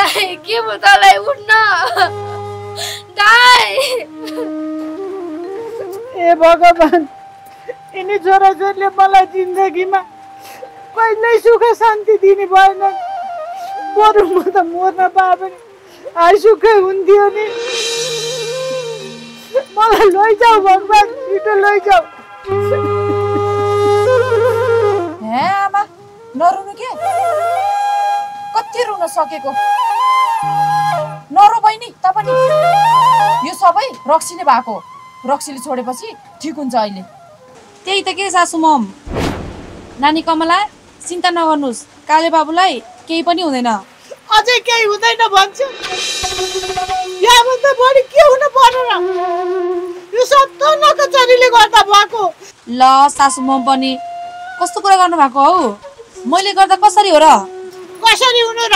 दाइ के भयो तँलाई उठ्न दाइ ए भगवान यिनी छोराछोरीले मलाई जिन्दगीमा कहिल्यै सुख शान्ति दिने भएन बरु म त मर्न पाए पनि आइसुखै हुन्थ्यो नि मलाई लैजाऊ भगवान छिटो लैजाऊ हे आमा नरुनु के कति रुन सकेको नरो बहिनी त पनि यो सबै रक्सीले भएको रक्सीले छोडेपछि ठिक हुन्छ अहिले त्यही त के सासु मम नानी कमला चिन्ता नगर्नुस् काले बाबुलाई केही पनि हुँदैन अझै केही हुँदैन भन्छ यहाँभन्दा बढी के हुन पर्यो र यो सब त नकचरीले गर्दा भएको ल सासु मम पनि कस्तो कुरा गर्नु भएको हौ मैले गर्दा कसरी हो र कसरी हुनु र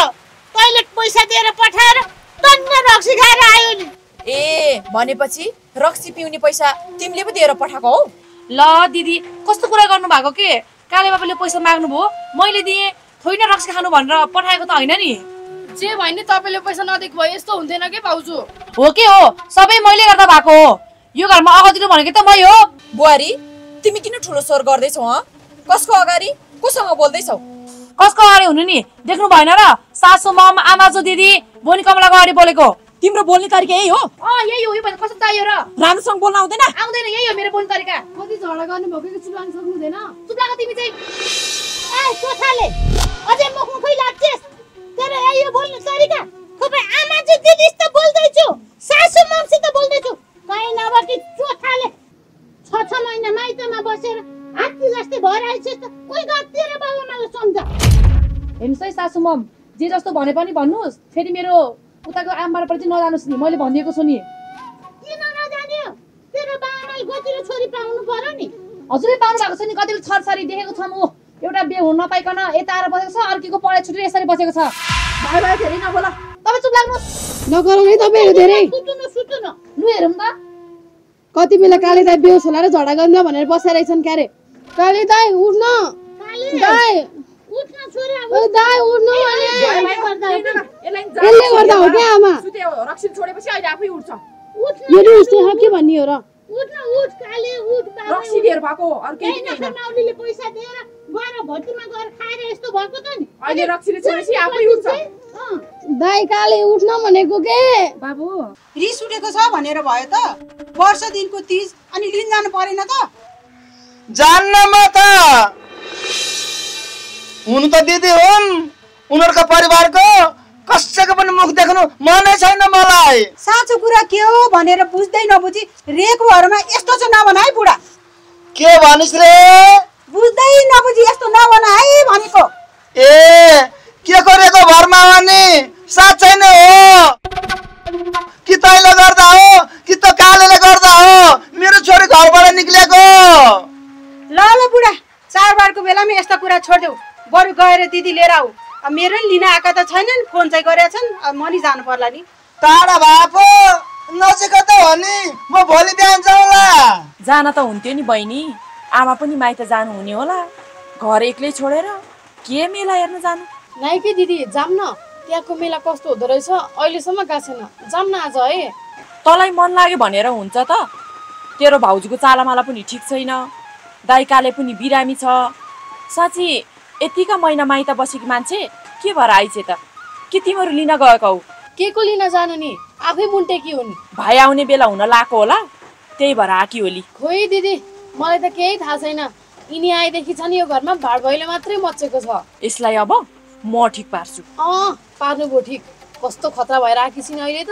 टोइलेट पैसा दिएर पठाएर तन्न रक्सी खाएर आयो नि ए भनेपछि रक्सी पिउने पैसा तिमीले पो दिएर पठाएको हौ ल दिदी कस्तो कुरा गर्नु भएको के काले बाबुले पैसा माग्नु भयो मैले दिएँ थोइन रक्सी खानु भनेर पठाएको त होइन नि जे भयो नि तपाईले पैसा नदिएको भए यस्तो हुन्थेन के भाउजू हो के हो सबै मैले गर्दा भएको हो यो घरमा अगाडि भनेको त मै हो बुहारी तिमी किन ठुलो स्वर गर्दैछौ ह कसको अगाडि कोसँग बोल्दैछौ कसको अगाडि हुनु नि देख्नु भएन र सासु मम आमाजु दिदी बोनी कमलाको अगाडि बोलेको तिम्रो बोल्ने तरिका यही हो यही हो यो भने कस्तो चाहियो र राम्रोसँग बोल्न आउँदैन आउँदैन यही हो मेरो बोल्ने तरिका कति झगडा गर्नु भएको कि चुप्लाउन सक्नु हुँदैन चुप्लाको तिमी चाहिँ ए सोथाले अझै मुखमुखै लाग्छस् तेरो यही हो बोल्ने तरिका खोपे आमाजु दिदीस त बोल्दैछु सासु ममसित बोल्दैछु कहीँ नभएकी चोथाले 6 महिना माइतमा बसेर हात्ती जस्तै भएर आइछस् त कोही गतेर बाबुआमालाई सम्झ हेर्नुहोस् है सासु मम जे जस्तो भने पनि भन्नुहोस् फेरि मेरो उताको आमाबाट चाहिँ नजानुहोस् नि मैले भनिदिएको छु नि किन नजान्यो तेरो बाबाले गतिलो छोरी पाउनु पर्यो नि हजुरले पाउनु भएको छ नि कतिले छरछरी देखेको छ म एउटा बिहे हुन नपाइकन यता आएर बसेको छ अर्कीको पढाइ छुटेर यसरी बसेको छ भाइ भाइ धेरै नबोला तपाईँ चुप लाग्नुहोस् नगरौँ है तपाईँहरू धेरै सुटुनु लु हेरौँ त कति बेला काले दाइ बेहोस होला र झगडा गर्न भनेर बसेर रहेछन् क्यारे काले दाइ उठ्न दाइ उठ्न छोरी ओ दाइ उठ्नु यसले गर्दा हो क्या आमा रक्सी छोडेपछि अहिले आफै उठ्छ यो नि उठ्दै हो के भन्ने हो र उठ्न उठ काले उठ बाबा रक्सी दिएर भएको अरु केही हैन माउलीले पैसा दिएर गएर भट्टीमा गएर खाएर यस्तो भएको त नि अहिले रक्सीले छोडेपछि आफै उठ्छ दाइ काले उठ्न भनेको के बाबु रिस उठेको छ भनेर भयो त वर्ष दिनको 30 अनि लिन जानु परेन त जान्न म त हुनु त दिदी हुन् उनीहरुको परिवारको कसैको पनि मुख देख्नु मनै छैन मलाई साँचो कुरा के हो भनेर बुझ्दै नबुझी रेक भरमा यस्तो चाहिँ नभन है बुढा के भनिस् रे बुझ्दै नबुझी यस्तो नभन है भनेको ए के गरेको भरमा भने साँच्चै नै हो कि तैले गर्दा हो कि त कालेले गर्दा हो मेरो छोरी घरबाट निक्लेको ल ल बुढा चाडबाडको बेलामा यस्ता कुरा छोड्देऊ बरु गएर दिदी लिएर आऊ मेरो नि लिन आएका त छैनन् फोन चाहिँ गरेका छन् मनी जानु पर्ला नि टाढा भएको नजिक त हो नि म भोलि बिहान जाउँला जान त हुन्थ्यो नि बहिनी आमा पनि माइत जानु हुने होला घर एक्लै छोडेर के मेला हेर्न जानु नाइ के दिदी जाम न त्यहाँको मेला कस्तो हुँदो रहेछ अहिलेसम्म गएको छैन जाम न आज है तँलाई मन लाग्यो भनेर हुन्छ त तेरो भाउजूको चालामाला पनि ठिक छैन दाइकाले पनि बिरामी छ साँच्ची यतिका महिना माइत बसेकी मान्छे के भएर आइछे त के तिमीहरू लिन गएको हौ के को लिन जानु नि आफै मुन्टेकी हुन् भाइ आउने बेला हुन लाको होला त्यही भएर आकी होली खोइ दिदी मलाई त केही थाहा छैन यिनी आएदेखि छ नि यो घरमा भाड भैलो मात्रै मचेको छ यसलाई अब म ठिक पार्छु पार्नु भो ठिक कस्तो खतरा भएर आएकी छिन् अहिले त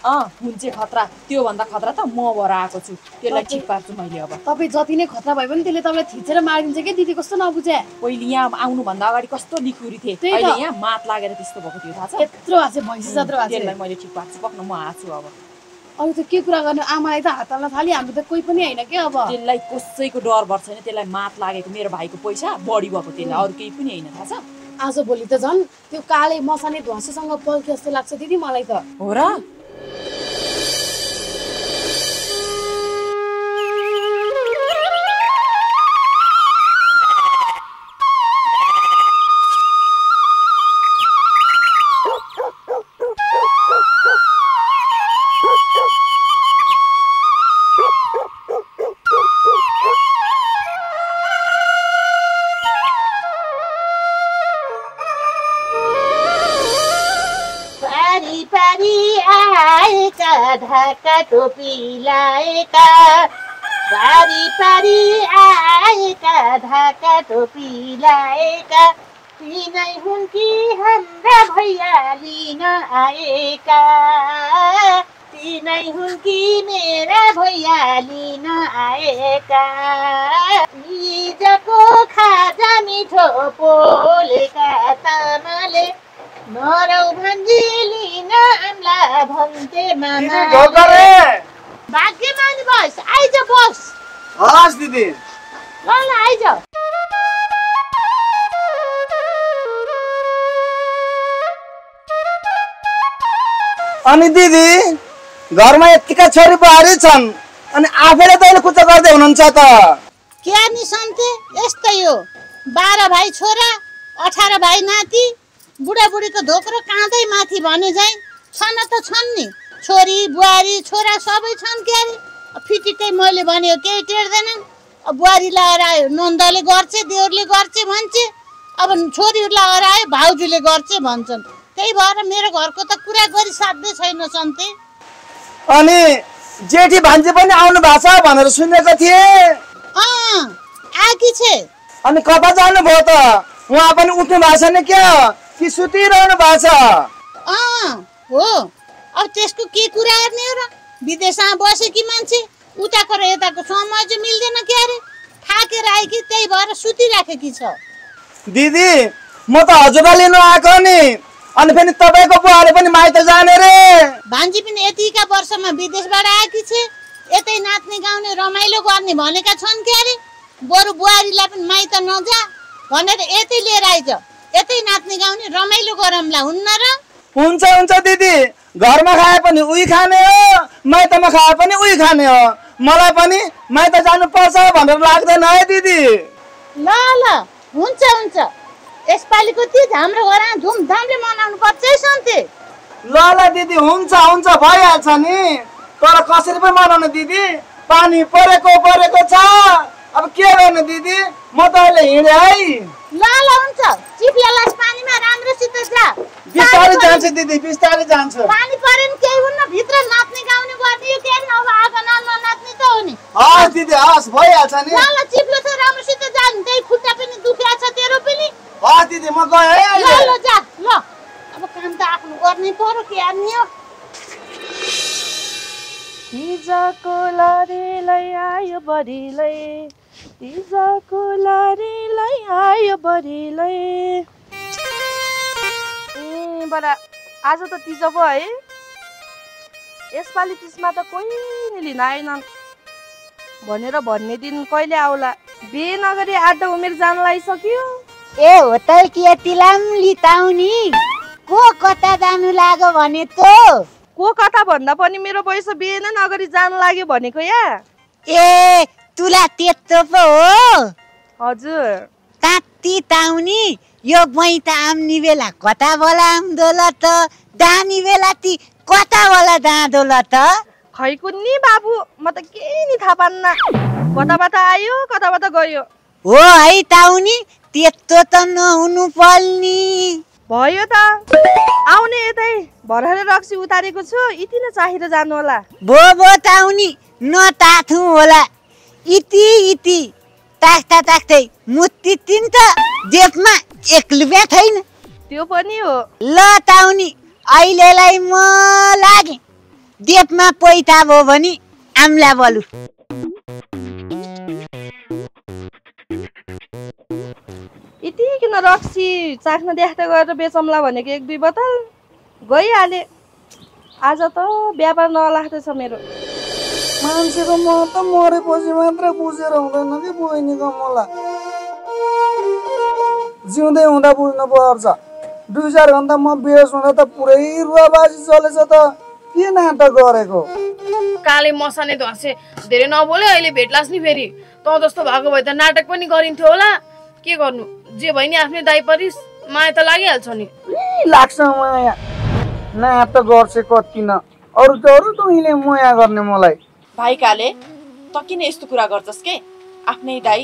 हुन्छे खतरा त्यो भन्दा खतरा त म भएर आएको छु त्यसलाई ठिक पार्छु मैले अब तपाईँ जति नै खतरा भए पनि त्यसले तपाईँलाई थिचेर मारिदिन्छ के दिदी कस्तो नबुझे पहिले यहाँ आउनु भन्दा अगाडि कस्तो लिखुरी थिए अहिले यहाँ मात लागेर त्यस्तो भएको थियो थाहा छ यत्रो आछे भैँसी जत्रो आछे त्यसलाई मैले ठिक पार्छु पक्न म आछु अब अरु त के कुरा गर्नु आमालाई त हात हाल्न थाली हामी त कोही पनि हैन के अब त्यसलाई कसैको डर भर छैन त्यसलाई मात लागेको मेरो भाइको पैसा बढी भएको त्यसलाई अरु केही पनि हैन थाहा छ आज भोलि त झन् त्यो काले मसाने ध्वासेसँग पल्के जस्तो लाग्छ दिदी मलाई त हो र ढाका टोपी लाएका बारी पारी आएका ढाका टोपी लाएका ती नै हुन् कि हाम्रा भैया लिन आएका ती नै हुन् कि मेरा भैया लिन आएका हिजोको खाजा मिठो पोलेका तामाले मरौ भन्जी लिन आम्ला भन्थे मामा भाग्यमानी बस आइज बस हस् दिदी ल आइज अनि दिदी घरमा यतिका छोरी बुहारी छन् अनि आफैले तैँले कुचा गर्दै हुनुहुन्छ त क्या नि सन्ते यस्तै हो 12 भाइ छोरा 18 भाइ नाति बुढाबुढीको धोक्रो काँदै माथि भने झैँ छन् त छन् नि छोरी बुहारी छोरा सबै छन् के अरे फिटिकै मैले भनेको केही टेर्दैनन् बुहारी लगाएर आयो नन्दले गर्छ देउरले गर्छ भन्छ अब छोरीहरू लगाएर आयो भाउजूले गर्छ भन्छन् त्यही भएर मेरो घरको त कुरा गरी साध्यै छैन सन्ते अनि जेठी भान्जी पनि आउनु भएको छ भनेर सुनेको थिएँ आकी छे अनि कता जानु भयो त उहाँ पनि उठ्नु भएको छैन क्या कि सुतिरहनु भएको छ हो अब त्यसको के कुरा गर्ने हो र विदेशमा बसेकी मान्छे उताको र यताको समय चाहिँ मिल्दैन के अरे थाकेर आएकी त्यही भएर सुतिराखेकी छ दिदी म त हजुरलाई लिनु आएको नि अनि फेरि तपाईँको बुहाले पनि माइत जाने रे भान्जी पनि यतिका वर्षमा विदेशबाट आएकी छे यतै नाच्ने गाउने रमाइलो गर्ने भनेका छन् के अरे बरु बुहारीलाई पनि माइत नजा भनेर यतै लिएर आइज यतै नाच्ने गाउने रमाइलो गरौँला हुन्न र हुन्छ हुन्छ दिदी घरमा खाए पनि उही खाने हो माइतमा खाए पनि उही खाने हो मलाई पनि माइत जानु पर्छ भनेर लाग्दैन है दिदी ल ल हुन्छ हुन्छ यसपालिको तीज हाम्रो घरमा धुमधामले मनाउनु पर्छ है सन्ते ल ल दिदी हुन्छ हुन्छ भइहाल्छ नि तर कसरी पनि मनाउनु दिदी पानी परेको छ अब के गर्ने दिदी म त अहिले हिँडे है ल ल हुन्छ चिप्लेलास पानीमा राम्रोसित जा बिस्तारै जान्छु दिदी बिस्तारै जान्छु पानी परेन केही हुन्न भित्र नाच्ने गाउने गर्ने यो के अब आगो ननाच्ने त हो नि हस् दिदी हस् भइहाल्छ नि ल ल चिप्लो छ राम्रोसित जा नि त्यही खुट्टा पनि दुख्या छ तेरो पनि हस् दिदी म गएँ है ल ल जा ल अब काम त आफ्नो गर्नै पर्यो के गर्ने हो हिजोको लरीलाई आयो बढीलाई हिजोको लरीलाई आयो बढीलाई बडा आज त तिजो भयो है यसपालि तिजमा त कोही लिन आएनन् भनेर भन्ने दिन कहिले आउला बिहे नगरी आधा उमेर जान लागिसक्यो ए हो त के तिलाम लिताउनी को कता जानु लाग्यो भने त को कता भन्दा पनि मेरो वयस बिहे नै नगरी जान लाग्यो भनेको या ए तुला त्यस्तो पो हो हजुर ताती ताउनी यो बैता आम्नी बेला कता बोला आम्दोला त दानी बेला ती कता बोला दाँदोला त खै कुन्नी बाबु म त केही नि थाहा पान्न कताबाट आयो कताबाट गयो हो है ताउनी त्यस्तो त नहुनु पर्ने भयो त आउने यतै भरले रक्सी उतारेको छु इति नै चाहिएर जानु होला बो ताउनी नताथु होला इति इति ताक्ता ताक्तै मुत्ति तिन त जेबमा 1 रुपैयाँ छैन त्यो पनि हो ल ताउनी अहिलेलाई म लागे जेबमा पैसा भयो भने आम्ला बोलु इति किन रक्सी चाख्न देख्दै गएर बेचम्ला भनेको 1-2 बोतल गइहाले आज त व्यापार नलाग्दैछ मेरो मान्छेको म त मरेपछि मात्र बुझेर हुँदैन कि बहिनीको मलाई जिउँदै हुँदा बुझ्नु पर्छ 2-4 घन्टा म बेहोस हुँदा त पुरै रुवाबाजी चलेछ त के नाटक गरेको काले मसाने धर्से धेरै नबोले अहिले भेट्लास् नि फेरि तँ जस्तो भएको भए त नाटक पनि गरिन्थ्यो होला के गर्नु जे भयो नि आफ्नै दाइ परिस माया त लागिहाल्छ नि लाग्छ माया नाटक गर्छ कति न अरू तैँले माया गर्ने मलाई भाइ काले त किन यस्तो कुरा गर्छस् के आफ्नै दाइ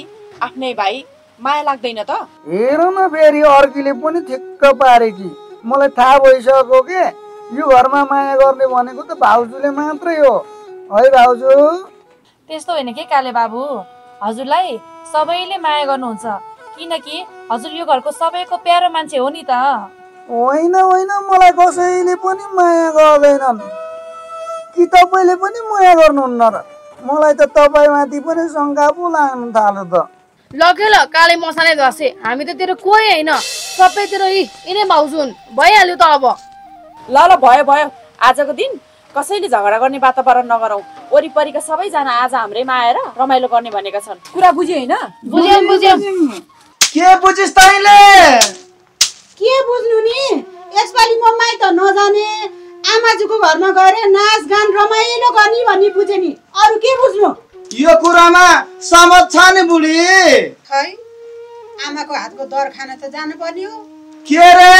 आफ्नै भाइ माया लाग्दैन त हेर न फेरि अर्कीले पनि ठिक्क पारेकी मलाई थाहा भइसक्यो के यो घरमा माया गर्ने भनेको त भाउजूले मात्रै हो है भाउजू। त्यस्तो होइन के काले बाबु, हजुरलाई सबैले माया गर्नुहुन्छ किनकि हजुर यो घरको सबैको प्यारो मान्छे हो नि त। होइन होइन, मलाई कसैले पनि माया गर्दैनन् कि तपाईँले पनि माया गर्नुहुन्न र? मलाई त तपाईँमाथि पनि शङ्का पो लाग्न थाल्यो त। लगे ल काले मसानै धसे, हामी त तेरो कोही होइन, सबै तेरो यिनै भाउजू हुन्। भइहाल्यो त अब। ल ल भयो भयो, आजको दिन कसैले झगडा गर्ने वातावरण नगरौँ। वरिपरिका सबैजना आज हाम्रैमा आएर रमाइलो गर्ने भनेका छन्। कुरा बुझ्यो होइन? बुझ्यौँ। के बुझिस् तैँले? के बुझ्नु नि, यसपालि म माइत नजाने, आमाजुको घरमा गएर नाचगान रमाइलो गर्ने भन्ने बुझे नि, अरू के बुझ्नु? यो कुरामा समझ छ नि बुढी? खै आमाको हातको दर खान त जानुपर्ने हो। के रे?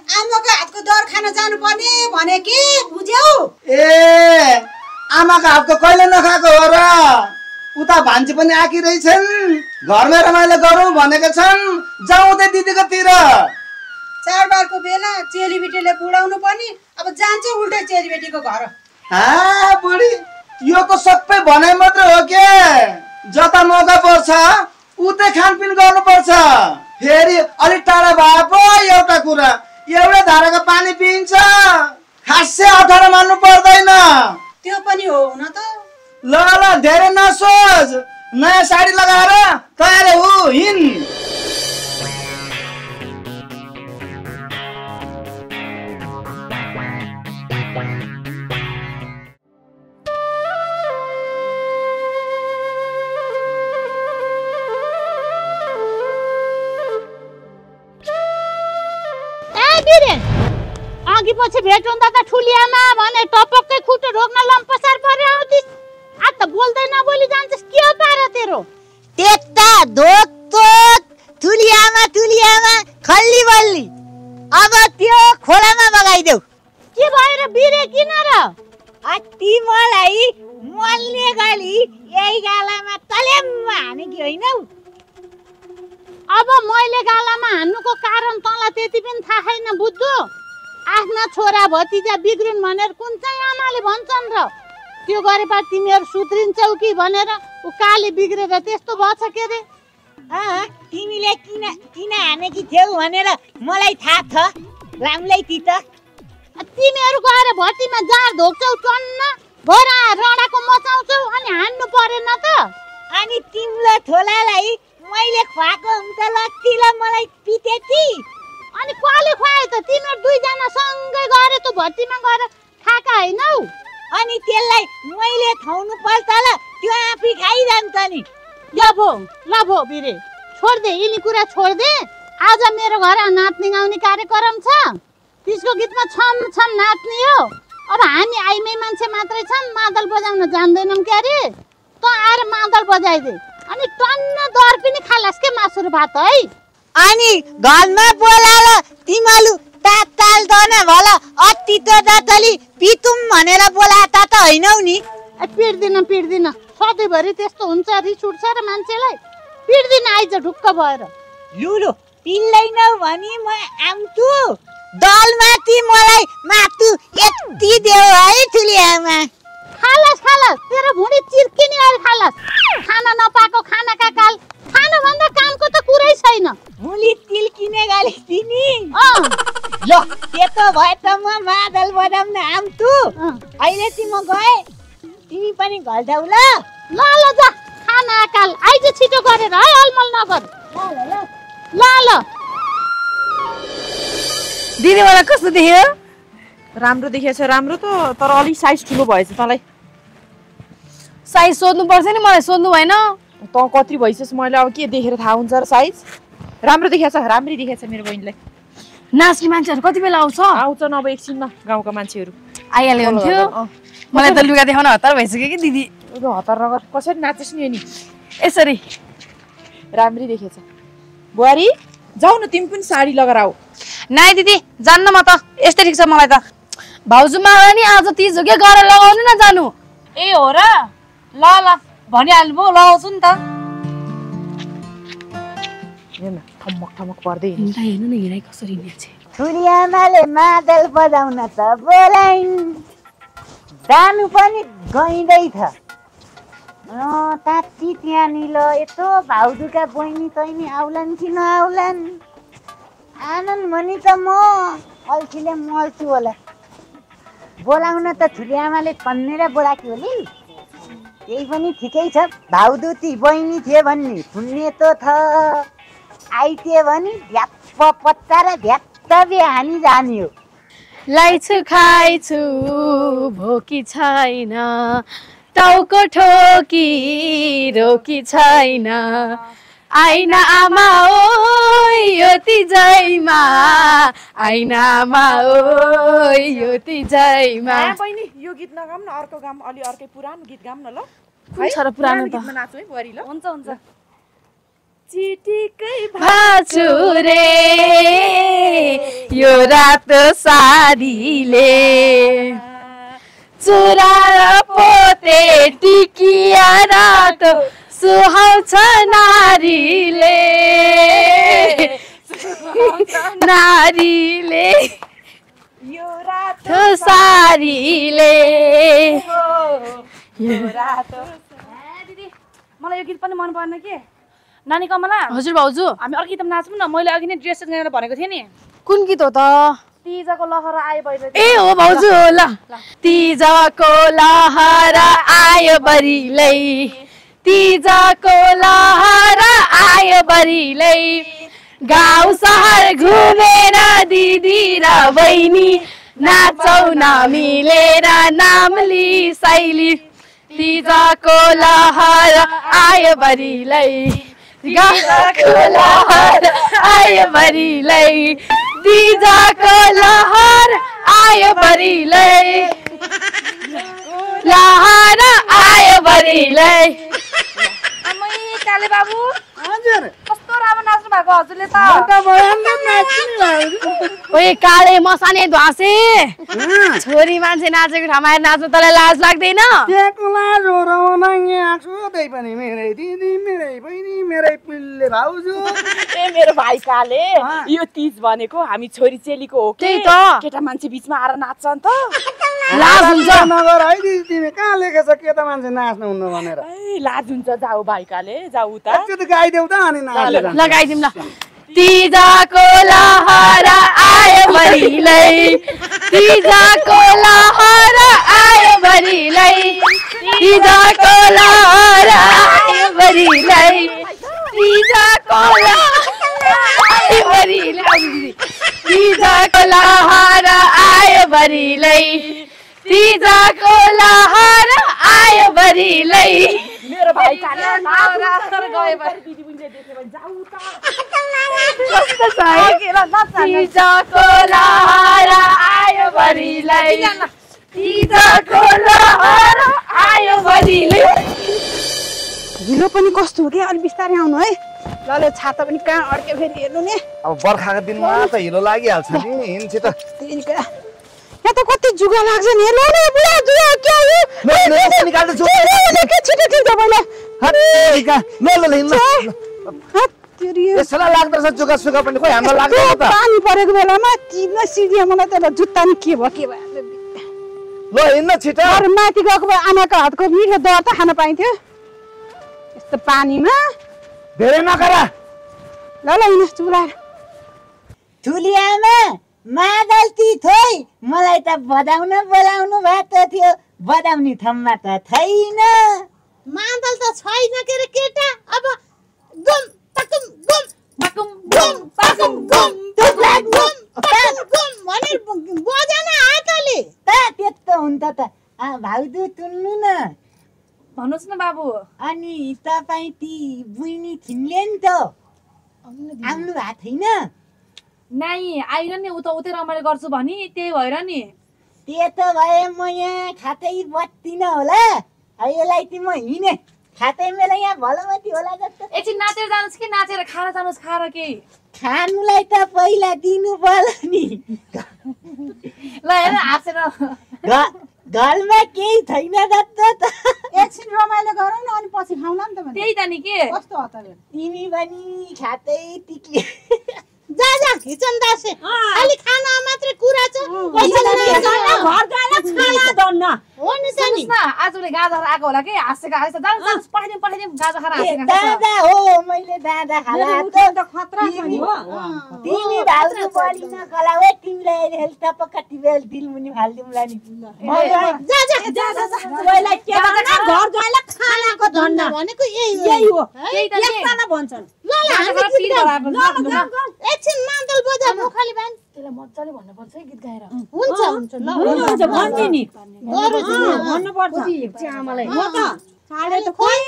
आमाको हातको दर खान जानुपर्ने भने के बुझ्यौ? ए आमाको हातको कहिले नखाएको हो र? उता भान्जी पनि आकी रहेछन्, घरमै रमाइलो गरौँ भनेका छन्, जाउँदै दिदीकोतिर। चाडबाडको बेला चेलीबेटीले बुढाउनु पर्ने, अब जान्छ उल्टै चेलीबेटीको घर। बुढी यो त सबै भनाइ मात्र हो के? जता मौका पर्छ उतै खानपिन गर्नुपर्छ। फेरि अलिक टाढा भए पो एउटा कुरा, एउटै धाराको पानी पिइन्छ, खासै अठार मान्नु पर्दैन। त्यो पनि हो हुन त। ल ल धेरै नसोच, नयाँ साडी लगाएर तयार हो हिँड। अघि पछि भेट हुँदा त ठुलियामा भने टपक्कै खुट्टो रोक्न लम्पसार परे आउँदिस्। आ त बोल्दै नबोली जान्छस्, के हो पारा तेरो? त्यता धोक तोक ठुलियामा खल्ली बल्ली, अब त्यो खोलामा बगाइदेऊ। के भयो र बिरे किन र? अति मलाई मल्ने गली यही गालामा तलेममा हानेकी होइनौ? अब मैले गालामा हान्नुको कारण तँलाई त्यति पनि थाहा छैन बुझ्दो? आफ्ना छोरा भतिजा बिग्रिन् भनेर कुन चाहिँ आमाले भन्छन् र? त्यो गरेपछि तिमीहरू सुध्रिन्छौ कि भनेर उ काले बिग्रेर त्यस्तो भएछ के रे? तिमीले किन हानेकी थियौ भनेर मलाई थाहा छ, रामलाई ती त। तिमीहरू गएर भट्टीमा जाँड धोक्छौ, टन्न भरा रडाको मचाउँछौ अनि हान्नु परेन त? अनि तिम्रो छोरालाई मैले खुवाएको हुन्छ लत्ती ल मलाई पिटेकी। अनि कसले खुवायो त? तिमीहरू दुईजना सँगै गएर त्यो भट्टीमा गएर खाएका हैनौ? अनि त्यसलाई मैले खुवाउनु पर्छ ल, त्यो आफै खाइरहन्छ नि। ल भो बिरे छोड्दे, यिनी कुरा छोड्दे। आज मेरो घर नाच्ने गाउने कार्यक्रम छ, त्यसको गीतमा छम छम नाच्ने हो। अब हामी आइमै मान्छे मात्रै छन्, मादल बजाउन जान्दैनौँ क्या रे? त आएर मादल बजाइदे अनि टन्न दर पनि खालास के मासु र भात है। अनि घरमा बोलाएर तिमीहरू ताल दन भल अति त दतली पितुम भनेर बोलाता त हैनौ नि? पिट्दिन सधैँभरि त्यस्तो हुन्छ, रिस उठ्छ र मान्छेलाई। पिट्दिन आइज ढुक्क भएर। लुलु पिल्दैनौ भनी म आउँछु, दलमाथि मलाई मातु यति देऊ है ठुलियामा। खालास तेरो भुँडी चिर्किने गरी खालास। खाना नपाएको खानाका काल, खानु भन्दा कामको त कुरै छैन। भुँडी चिल्किने गरी तिमी। ल त्यस्तो भए त म मादल बजाउन आउँछु। अहिले चाहिँ म गएँ, तिमी पनि घर जाऊ ल। ल जा, खाना काल आइज छिटो गरेर है, अलमल नगर। ल दिदी मलाई कस्तो देख्यो? राम्रो देखेछ, राम्रो त, तर अलिक साइज ठुलो भएछ। तँलाई साइज सोध्नु पर्छ नि, मलाई सोध्नु भएन। त कति भइसस्, मैले अब के देखेर थाहा हुन्छ र? साइज राम्रो देखेछ, राम्रै देखेछ मेरो बहिनीलाई। नाच्ने मान्छेहरू कति बेला आउँछन् अब एकछिनमा, गाउँका मान्छेहरू आइहाल्यो हुन्थ्यो। मलाई त लुगा देखाउन हतार भइसक्यो कि दिदी। हतार नगर, कसरी नाचेस् नि नि यसरी। राम्रै देखेछ। बुहारी जाऊ न, तिमी पनि साडी लगाएर आऊ। नाइ दिदी जान्न, म त यस्तै ठिक छ मलाई त। भाउजू माग्ला नि आज तिज हो क्या, गरेर लगाउनु न जानु। ए हो र? ल भनिहाल्नु भयो, लगाउँछु नि त। हेर्न ठमक पर्दै हेर्नु न हिँडाइ कसरी नाचे। ठुलियामाले मादल बजाउन त बोलाइन्, जानु पनि गइँदैछ ताती त्यहाँनिर ल यस्तो भाउजूका बहिनी तैनी आउलान् कि नआउलान् आनन् भने त म अल्छीले मल्छु होला बोलाउन त ठुली आमाले तन्नेर बोलाएको हो नि त्यही पनि ठिकै छ भाउजू ती बहिनी थिए भन्ने सुन्ने त थ आइते भने भ्याप्प पत्ता र भ्यात्त हानी जाने हो लाइछु खाइछु भोकी छैन टाउको ठोकी रोकी छैन आइना आमा ओ यो तिजैमा आइना आमा ओ यो तिजैमा बहिनी यो गीत नगाउँ न अर्को गाउँ अलि अर्कै पुरानो गीत गाउँ न ल कुन छ र पुरानो त नाचौ है बुहारी ल हुन्छ हुन्छ चिटिकै भाछु रे यो रातो साडीले चुरा र पोते टिकिया रातो सुहाउँछ नारीले नारीले यो रात तो साडीले यो रात दिदी मलाई यो गीत पनि मन पर्न के नानी कमला हजुर भाउजू हामी अर्को गीतमा नाचौँ न मैले अघि नै ड्रेस चेन्ज गरेर भनेको थिएँ नि कुन गीत हो त तिजको लहरा आयो बहिनी ए हो भाउजू ल तिजको लहरा आयो बरिलै तिजको लहरा आयो बरिलै गाउँ सहर घुमेर दिदी र बहिनी नाचौ न मिलेर नाम लिसैली तिजको लहर आयो बरिलै तिजको लहर आयो बरिलै तिजको लहर आयो बरिलै लहर आयो बरिलै काले बाबु हजुर कस्तो राम्रो नाच्नु भएको हजुरले त ओए काले मसाने ध्वासे छोरी मान्छे नाचेको ठाउँमा आएर नाच्नु तँलाई लाज लाग्दैन त्यहाँको लाज हो र यहाँ आएको त्यही पनि मेरै दिदी मेरै बहिनी मेरै पिल्ले भाउजू ए मेरो भाइ काले यो तीज भनेको हामी छोरी चेलीको हो त्यही त केटा मान्छे बीचमा आएर नाच्छ नि त लाज हुन्छ नगर है दिदी तिमी कहाँ लेखेछ केटा मान्छे नाच्नु हुन्न भनेर ए लाज हुन्छ जाऊ भाइ काले जाऊ उता एकचोटि गाइदेऊ त अनि नाचेर लगाइदिउँ ल तिजको लहर आयो बरिलै तिजको लहर आयो बरिलै तिजको लहर आयो बरिलै तिजको लहर आयो बरिलै तिजको लहर आयो बरिलै तिजको लहर आयो बरिलै मेरो भाइ काले नाचेर गए भएर दिदी बुझ्दै देख्यो भने जाऊ त कस्तो छ तिजको लहर आयो बरिलै तिजको लहर आयो बरिलै हिलो पनि कस्तो हो क्या अलि बिस्तारै आउनु है ल छाता पनि कहाँ अड्क्यो फेरि हेर्नु नि अब बर्खाको दिनमा त हिलो लागिहाल्छ नि हिँड्छ त यहाँ त कति जुगा लाग्छ नि ल न बुढा जुगा के हो निकाल्दैछु छिटो छिटो यसलाई लाग्दछ जुगा सुगा पनि खोइ हाम्रो लाग्दैन त पानी परेको बेलामा किन सिधियो मलाई त जुत्ता नि के भयो ल हिँड्न छिटो अरू माथि गएको भए आमाको हातको मिठो दर त खान पाइन्थ्यो यस्तो पानीमा धेरै नकरा ल हिँड्नु चुलाएर ठुली आमा मादल्ती थोइ मलाई त बजाउन बोलाउनु भएको थियो बजाउने ठाउँमा त छैन मादल त छैन के रे केटा अब गुम पकुम गुम पकुम गुम पकुम गुम टुक्रा गुम पकुम गुम भनेर बजाउन हातले त त्यस्तो हुन्छ त भाउजू तुन्नु न भन्नुहोस् न बाबु अनि तपाईँ ती बुइनी थिन्ले नि त आउनु भएको छैन नाइ आइरहने नि उता उतै रमाइलो गर्छु भनी त्यही भएर नि त्यसो भए म यहाँ खातै बत्दिनँ होला यसलाई चाहिँ म हिँडे खातै मेरो यहाँ भलोमती होला जस्तो एकछिन नाचेर जानुहोस् कि नाचेर खाएर जानुहोस् खाएर केही खानुलाई त पहिला दिनु पर्यो नि ल हेर हाँसेर घरमा केही छैन जस्तो त एकछिन रमाइलो गरौँ न अनि पछि खाउँला नि त त्यही त नि के कस्तो हो त तिमी पनि खातै टिक्ले जा जा हिचन दासे अलि खाना मात्रै कुरा छ घर जान खाना दन्न हो नि त नि न आजले गाजा आएको होला के हाँसेको हाँस जान्छ पठाइदिउँ गाजा खाएर हाँसेको दादा हो मैले दादा खाला त खतरा छ नि हो तिमी भाउजू पलिन कलावे तिमीलाई हेल्थ टपक्का टिबेल दिलमुनि हाल्दिउँला नि जा ओइलाई के भन्छ घर गएला खानाको धन्दा भनेको यही हो त्यही त एकजना भन्छन् ल एकछिन मादल बजा मुखाली बान त्यसलाई मजाले भन्नुपर्छ है गीत गाएर हुन्छ हुन्छ भन्छु नि भन्नु पर्छ आमालाई हो त काले त खोइ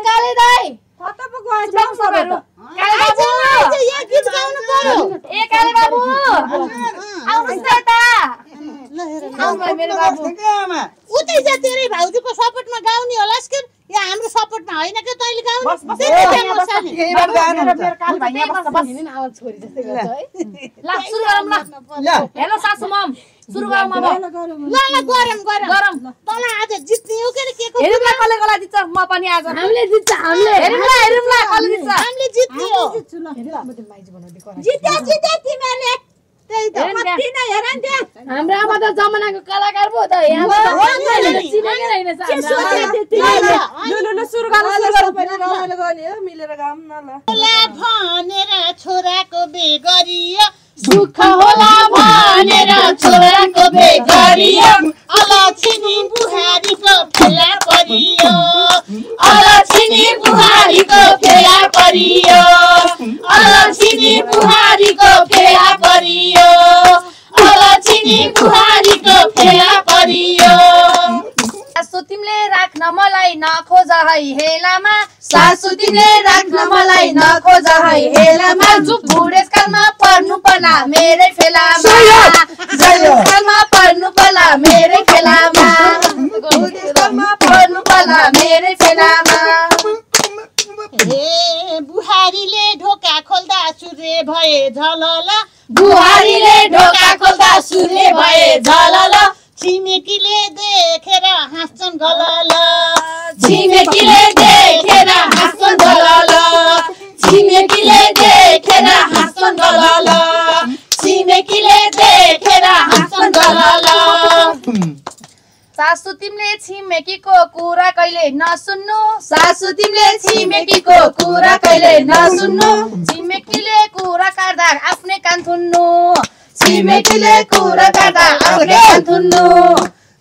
काले दाइ कता पो गएछ सबैहरु काले बाबु यहाँ गीत गाउनु पर्यो ए काले बाबु आउनुस् न त आउनु मेरो बाबु उतै जा तेरै भाउजूको सपोर्टमा गाउने होलास् के या हाम्रो सपोर्टमा होइन के तैले गाउनु मेरो काल भाइ यहाँ बस्छ बस नि आवाज छोरी जस्तै गर्छ है ल सुरु गरौँ ल हेलो सासु मम सुरु गरौँ अब ल गरम तल आज जित्ने हो के को हेरौँ ल कसले कसलाई जित्छ म पनि आज हामीले जित्छ हामीले हेरौँ ल कसले जित्छ हामीले जित्ने हो जित्या तिमीले त्यही त कति नै हेर नि त्यहाँ हाम्रो आमा त जमानाको कलाकार पो त यहाँ चिनेकै रहेन ल सुरु गर्नु पनि रमाइलो गर्ने हो मिलेर गाउँ न होला भनेर छोराको बे गरियो दुःख होला भनेर छोराको बे गरियो अलछिनी बुहारीको फेला परियो अलछिनी बुहारीको फेला परियो अलछिनी बुहारीको फेला परियो अलछिनी बुहारीको फेला परियो सासु तिमीले राख्न मलाई नखोज है हेलामा सासु तिमीले राख्न मलाई नखोज है हेलामा बुढेसकालमा पर्नु पर्ला मेरै फेलामा बुढेसकालमा पर्नु पर्ला मेरै फेलामा बुढेसकालमा पर्नु पर्ला मेरै फेलामा ए बुहारीले ढोका खोल्दा सूर्य भए झलल बुहारीले ढोका खोल्दा सूर्य भए झलल छिमेकीले देखेर हाँस्छन् गलल छिमेकीले देखेर हाँस्छन् गलल छिमेकीले देखेर हाँस्छन् गलल छिमेकीले देखेर हाँस्छन् गलल सासु तिमीले छिमेकीको कुरा कहिले नसुन्नु सासु तिमीले छिमेकीको कुरा कहिले नसुन्नु छिमेकीले कुरा काट्दा आफ्नै कान थुन्नु छिमेकीले कुरा काट्दा आफ्नै कान थुन्नु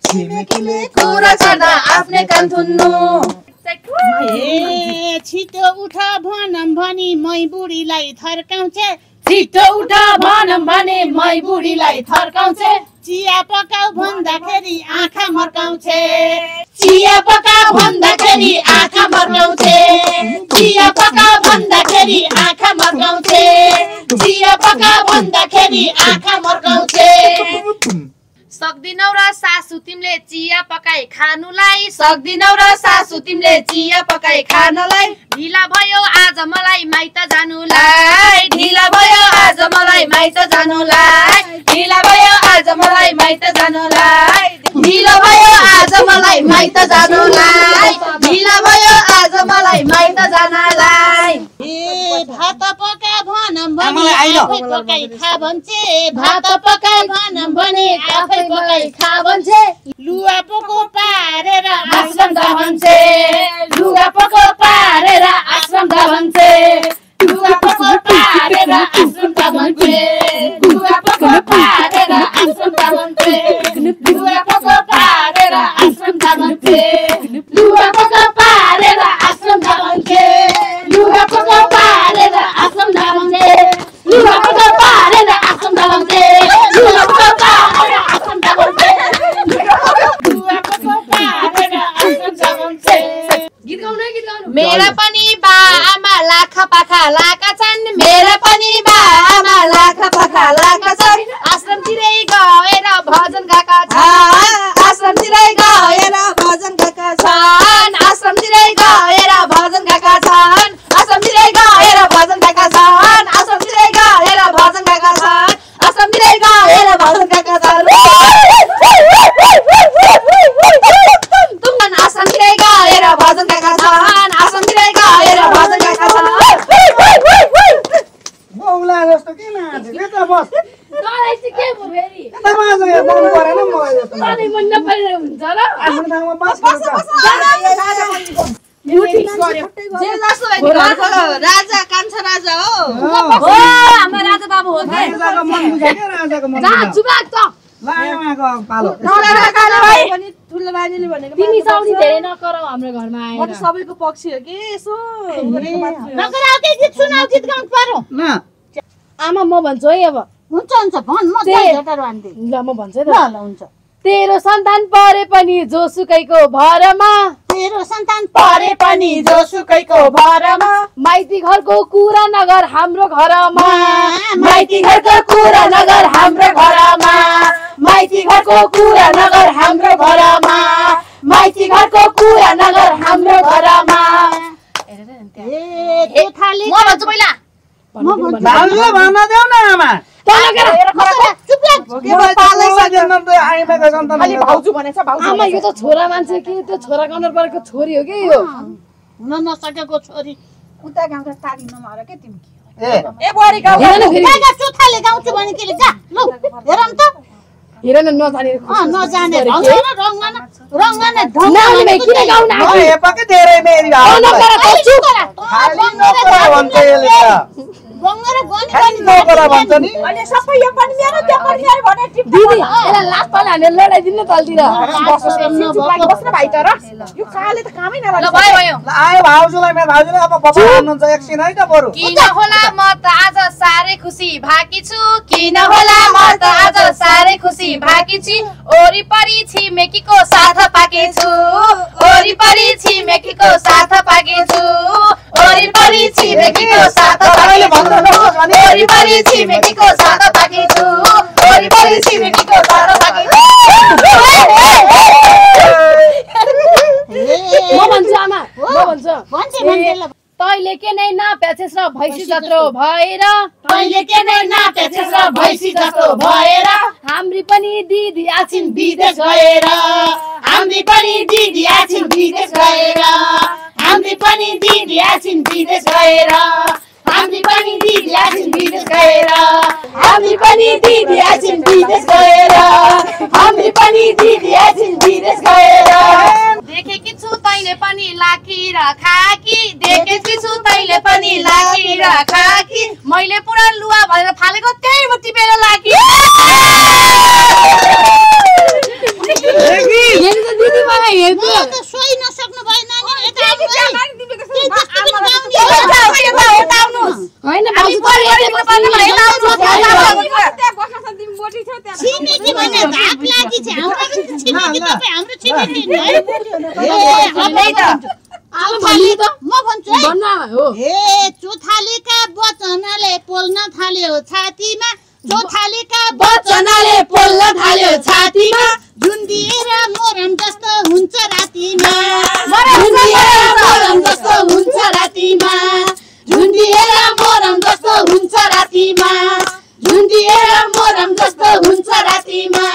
छिमेकीले कुरा काट्दा आफ्नै कान थुन्नु ए छिटो उठ भनम भनी मै बुढीलाई थर्काउँछे छिटो उठ भनम भने मै बुढीलाई थर्काउँछे चिया पकाउ भन्दाखेरि आँखा मर्काउँछे चिया पका भन्दाखेरि आँखा मर्काउँछे चिया पका भन्दाखेरि आँखा मर्काउँछे चिया पका भन्दाखेरि आँखा मर्काउँछे सक्दिनौ र सासु तिमीले चिया पकाई खानुलाई सक्दिनौ र सासु तिमीले चिया पकाई खानलाई ढिला भयो आज मलाई माइत जानुलाई ढिला भयो आज मलाई माइत जानुलाई ढिला भयो आज मलाई माइत जानुलाई ढिला भयो आज मलाई माइत जानुलाई ढिला भयो आज मलाई माइत जानलाई ए भात पका भनम भने आफै पकाई खा भन्छे भात पकाई भनम भने आफै पकाई खा भन्छे लुगा पोको पारेर आश्रम भन्छे लुगा पको पारेर आश्रम भन्छे लुगा पको पारेर आश्रम भन्छे लुगा पको पारेर आश्रम भन्छे लुगा पको पारेर आश्रम भन्छे लुगा पको पारेर आश्रम भन्छे लुगा पको पारेर आश्रम भन्छे लुगा पको पारेर आश्रम भन्छे लुगा पको पारेर आश्रम भन्छे लुगा पको पारेर आश्रम भन्छे गीत गाउनु मेरा पनि बा आमा लाखा पाखा लाका छन् मेरा पनि बा आमा लाखा पाखा लाका छन् आश्रमतिरै गएर भजन गाएका छन् आश्रमतिरै गएर भजन गाएका छन् आश्रमतिरै गएर भजन गाएका छन् आश्रमतिरै गएर भजन गाएका छन् आश्रमतिरै गएर भजन गाएका छन् आश्रमतिरै गएर भजन गाएका छन् तुमन आश्रमतिरै गएर भजन गाएका छन् आश्रमतिरै गएर भजन गाएका छन् राजा कान्छा राजा हो हाम्रो राजा बाबु हो के ठुलो बाजेले भनेको तिमी साउनी धेरै नकराउ हाम्रो घरमा म आएर त सबैको पक्षी हो कि यसो नगराउ के गीत सुनाउ गीत गाउनु पर्यो आमा म भन्छु है अब हुन्छ हुन्छ भन् म झटारो आन्थे ल म भन्छु है ल त ल हुन्छ तेरो सन्तान परे पनि जोसुकैको भरमा तेरो सन्तान परे पनि जोसुकैको भरमा माइती घरको कुरा नगर हाम्रो घरमा माइती घरको कुरा नगर हाम्रो घरमा माइती घरको कुरा नगर हाम्रो घरमा माइती घरको कुरा नगर हाम्रो घरमा ए चोथाले म भन्छु पहिला भाउजू भन्न देऊ न आमा चुप लाग खाली भाउजू भनेछ भाउजू आमा यो त छोरा मान्छे कि त्यो छोरा गाउनु परेको छोरी हो कि यो हुन नसकेको छोरी उता गाउँदा ताली नमार के तिमी ए बुहारी गाउँ हेर न फेरि जा चोथाले गाउँछु भने के जा लौ हेरम त हेर न नजाने नजाने रङ्गना नआउने भए किन गाउन आएको? हेपकै धेरै मेरी भाउजू नगर त चुप। खाली नोकरा भन्छ यसले त खाली नोकरा भन्छ नि अनि सबै यो पनि मेरो त्यो पनि मेरो भने टिप दिदी यसलाई लात पाल हानेर लडाइदिनु न तलतिर बस्न भाइ तर यो काले त कामै ल नगर्छ भयो भयो ल आयो भाउजूलाई मेरो भाउजूले अब बबा हान्नुहुन्छ एकछिन है त बरु किन होला म त आज साह्रै खुसी भाकी छु किन होला म त आज साह्रै खुसी भाकी छु ओरिपरि छिमेकीको साथ पाकेछु ओरिपरि छिमेकीको साथ पाकेछु ओरिपरि छिमेकीको साथ पाकेछु ओरिपरि छिमेकीको साथ पाकेछु ओरिपरि छिमेकीको साथ पाकेछु म भन्छु आमा म भन्छु तैले के नै नाप्याछेस र भैँसी जत्रो भएर तैले के नै नाप्याछेस र भैँसी जस्तो भएर हाम्री पनि दिदी आछिन् विदेश गएर हामी पनि दिदी आछिन् विदेश गएर हामी पनि दिदी आछिन् विदेश गएर हामी पनि दिदी आछिन् विदेश गएर हामी पनि दिदी आछिन् विदेश गएर हामी पनि दिदी आछिन् विदेश गएर देखेकी छु तैले पनि लाकी र खाकी देखेकी छु तैले पनि लाकी र खाकी मैले पुरा लुवा भनेर फालेको त्यही टिपेर लाकी हेर्नु त दिदी मलाई हेर्नु सोही नसक्नु भयो नानी होइन छिमेकी भने धाप लागि छ हाम्रो छिमेकी तपाईँ हाम्रो छिमेकी म भन्छु है हे चोथालेका वचनले पोल्न थाल्यो छातीमा चोथालेका वचनले पोल्न थाल्यो छातीमा झुन्डिएर मोरम जस्तो हुन्छ रातिमा मोरम जस्तो हुन्छ रातिमा झुन्डिएर मोरम जस्तो हुन्छ रातिमा झुन्डिएर मोरम जस्तो हुन्छ रातिमा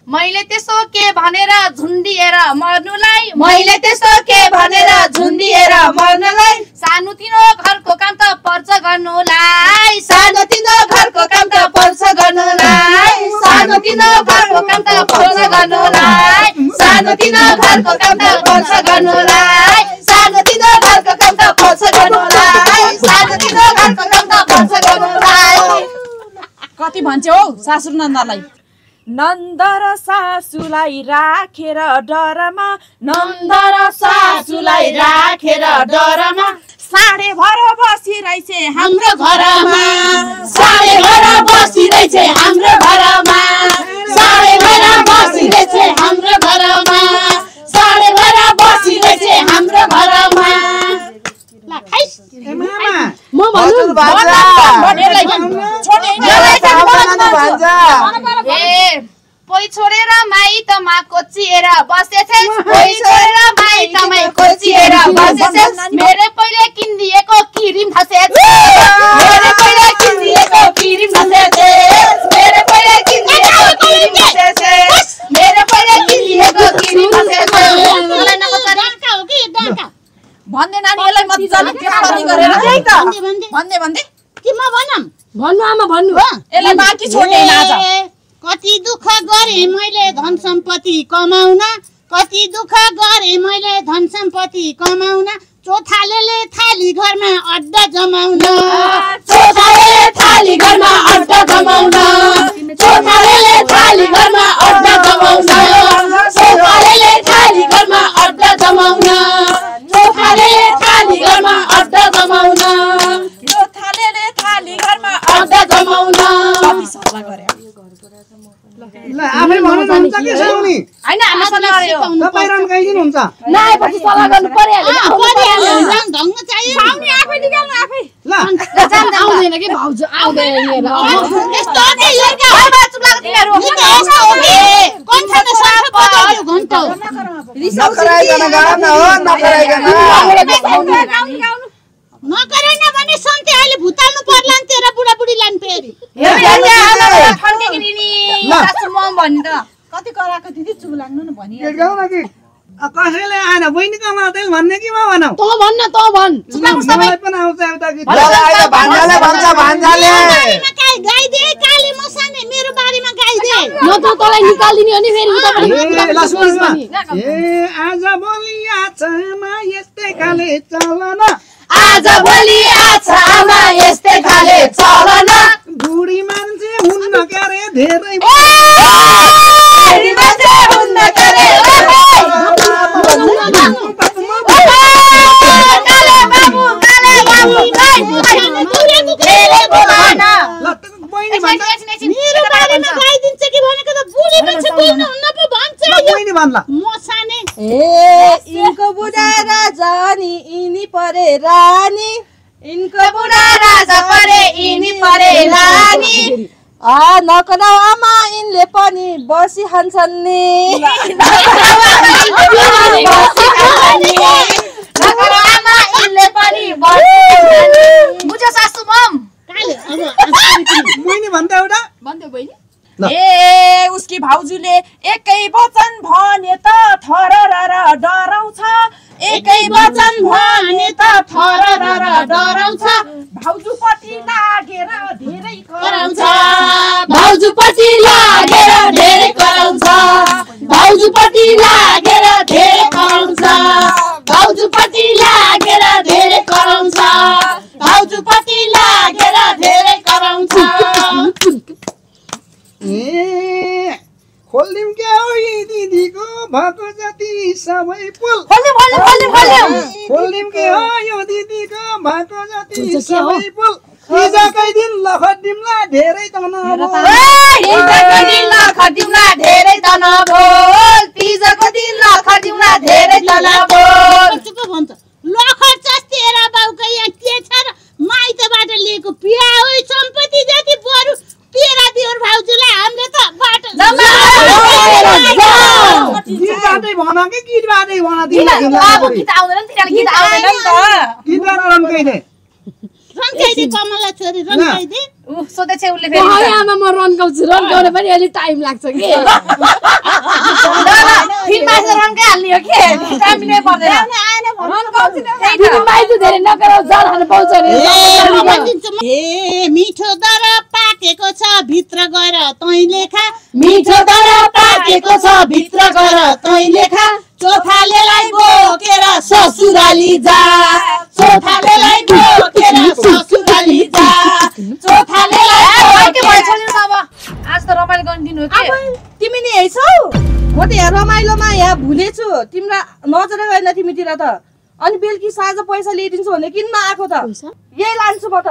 मैले त्यसो के भनेर झुन्डिएर मर्नुलाई मैले त्यसो के भनेर झुन्डिएर मर्नुलाई सानोतिनो घरको काम त पर्छ गर्नुलाई सानोतिनो घरको काम त पर्छ गर्नुलाई सानोतिनो घरको काम त पर्छ गर्नुलाई सानोतिनो घरको काम त पर्छ गर्नुलाई सानोतिनो घरको काम त पर्छ गर्नुलाई सानोतिनो घरको काम त पर्छ गर्नुलाई कति भन्छ हौ सासु नन्दलाई नन्द र सासुलाई राखेर डरमा नन्द र सासुलाई राखेर डरमा साढे भर बसिरहेछ हाम्रो घरमा साढे भर बसिरहेछ हाम्रो घरमा साढे भर बसिरहेछ हाम्रो घरमा साढे भर बसिरहेछ हाम्रो घरमा म भन्नु पोइ छोडेर माइतमा कोचिएर बसेछन् पोइ छोडेर माइतमा कोचिएर बसेछन् मेरो पहिले किनिदिएको क्रिम खसेछ मेरो पहिले किनिदिएको क्रिम खसेछ मेरो पहिले किनिदिएको क्रिम खसेछ मेरो पहिले किनिदिएको क्रिम खसेछ डाका हो कि डाका भन्ने नानीहरूलाई मजाले टेस्टी गरेर भन्ने भन्ने कि म भनम भन्नु आमा भन्नु यसलाई बाँकी छोड्दैन आज कति दुःख गरे मैले धन सम्पत्ति कमाउन कति दुःख गरे मैले धन सम्पत्ति कमाउन चोथाले थाली घरमा अड्डा जमाउन चोथाले थाली घरमा अड्डा जमाउन चोथाले थाली घरमा अड्डा जमाउन चोथाले थाली घरमा अड्डा जमाउन चोथाले थाली घरमा अड्डा जमाउन चोथाले थाली घरमा अड्डा जमाउन ल आफै भन्नुहुन्छ के सुनाउने हैन हामीलाई गर्यो तपाई रन गाइदिनुहुन्छ नआएपछि सल्लाह गर्नु परिहाल्यो ढङ्ग चाहियो साउनी आफै निकाल्नु आफै ल आउँदैन कि भाउजू आउँदैन लिएर यस्तो नै यो क्या चुप लाग्छ तिमीहरु यस्तो हो के कन्ठाले साफ बजायो घन्टा नखराइकन गाउँ न हो नखराइकन नगरेन भने सन्ते अहिले भुताल्नु पर्ला नि तेरा बुढाबुढीलाई नि फेरि सासु मम भन्नु त कति कराएको दिदी चुप लाग्नु न भनि गीत गाउँ न गीत कसैले आएन बहिनीको मातेल भन्ने कि म भनौ तँ भन्न तँ भन् मलाई पनि आउँछ एउटा गीत भान्जाले भन्छ भान्जाले बारीमा गाइदे काली मसाने मेरो बारीमा गाइदे म त तँलाई निकाल्दिने हो नि फेरि उताबाट ए ल सुन ए आज भोलि आछामा यस्तै खाले चलन आज भोलि आछामा यस्तै खाले चलन बुढी मान्छे हुन्न क्यारे धेरै बुढी मान्छे हुन्न क्यारे बहिनी भन्छ मेरो बारीमा गाइदिन्छ कि भनेको त बुढी मान्छे बोल्नु हुन्न पो भन्छ बहिनी भन्ला मसाने इनको बुढा राजा नि इनी परे रानी इनको बुढा राजा परे इनी परे रानी नकराउ आमा इनले पनि बसी खान्छन् नि नकराउ आमा इनले पनि बसी खान्छन् नि बुझ्यो सासु मम बहिनी भन्दा एउटा भन्दै बहिनी ए उसकी भाउजूले एकै वचन भने त थररर डराउँछ एकै वचन भने त थररर डराउँछ भाउजूपट्टि लागेर धेरै कराउँछ भाउजूपट्टि लागेर धेरै कराउँछ भाउजूपट्टि लागेर धेरै कराउँछ भाउजूपट्टि लागेर धेरै कराउँछ भाउजूपट्टि लागेर धेरै कराउँछ खोल्दिम क्या हो यी दिदीको भएको जति सबै पुल खोल्दिम के हो यो दिदीको भएको जति सबै पुल हिजोकै दिन लखटिमला धेरै तनाव हिजोको दिन लखटिमला धेरै तनाव हिजोको दिन लखटिमला धेरै तनाव चुप भन्छ लखर चस्तेरा बाउको यहाँ के छ र माइतबाट लिएको पिया हो सम्पत्ति जति बरु तेरा दियोर भाउजूलाई हामीले त बाटो गीतबाटै भन कि गीतबाटै भन बाबु गीत आउँदैन नि तिनीहरुले गीत आउँदैन नि त गीतबाट रन्काइदे रन्काइदे कमला छोरी रन्काइदे सोधेछ उसले फेरि है आमा म रन्काउँछु रन्काउने पनि अलि टाइम लाग्छ कि फिल्ममा रन्काइ हाल्ने हो के टाइम नै पर्दैन माइजू धेरै नगराउ जाल खान पाउँछ नि ए मिठो दर पाकेको छ भित्र गएर तैँले खा मिठो दर पाकेको छ भित्र गएर तैँले खा चोथालेलाई बोकेर ससुराली जा चोथालेलाई बोकेर ससुराली जा चोथालेलाई के भन्छ नि अब आज त रमाइलो गर्ने दिन हो के तिमी नि यही छौ म त यहाँ रमाइलोमा यहाँ भुलेछु तिम्रो नजर गएन तिमीतिर त अनि बेलुकी साँझ पैसा ल्याइदिन्छु भने किन नआएको त यही लान्छु म त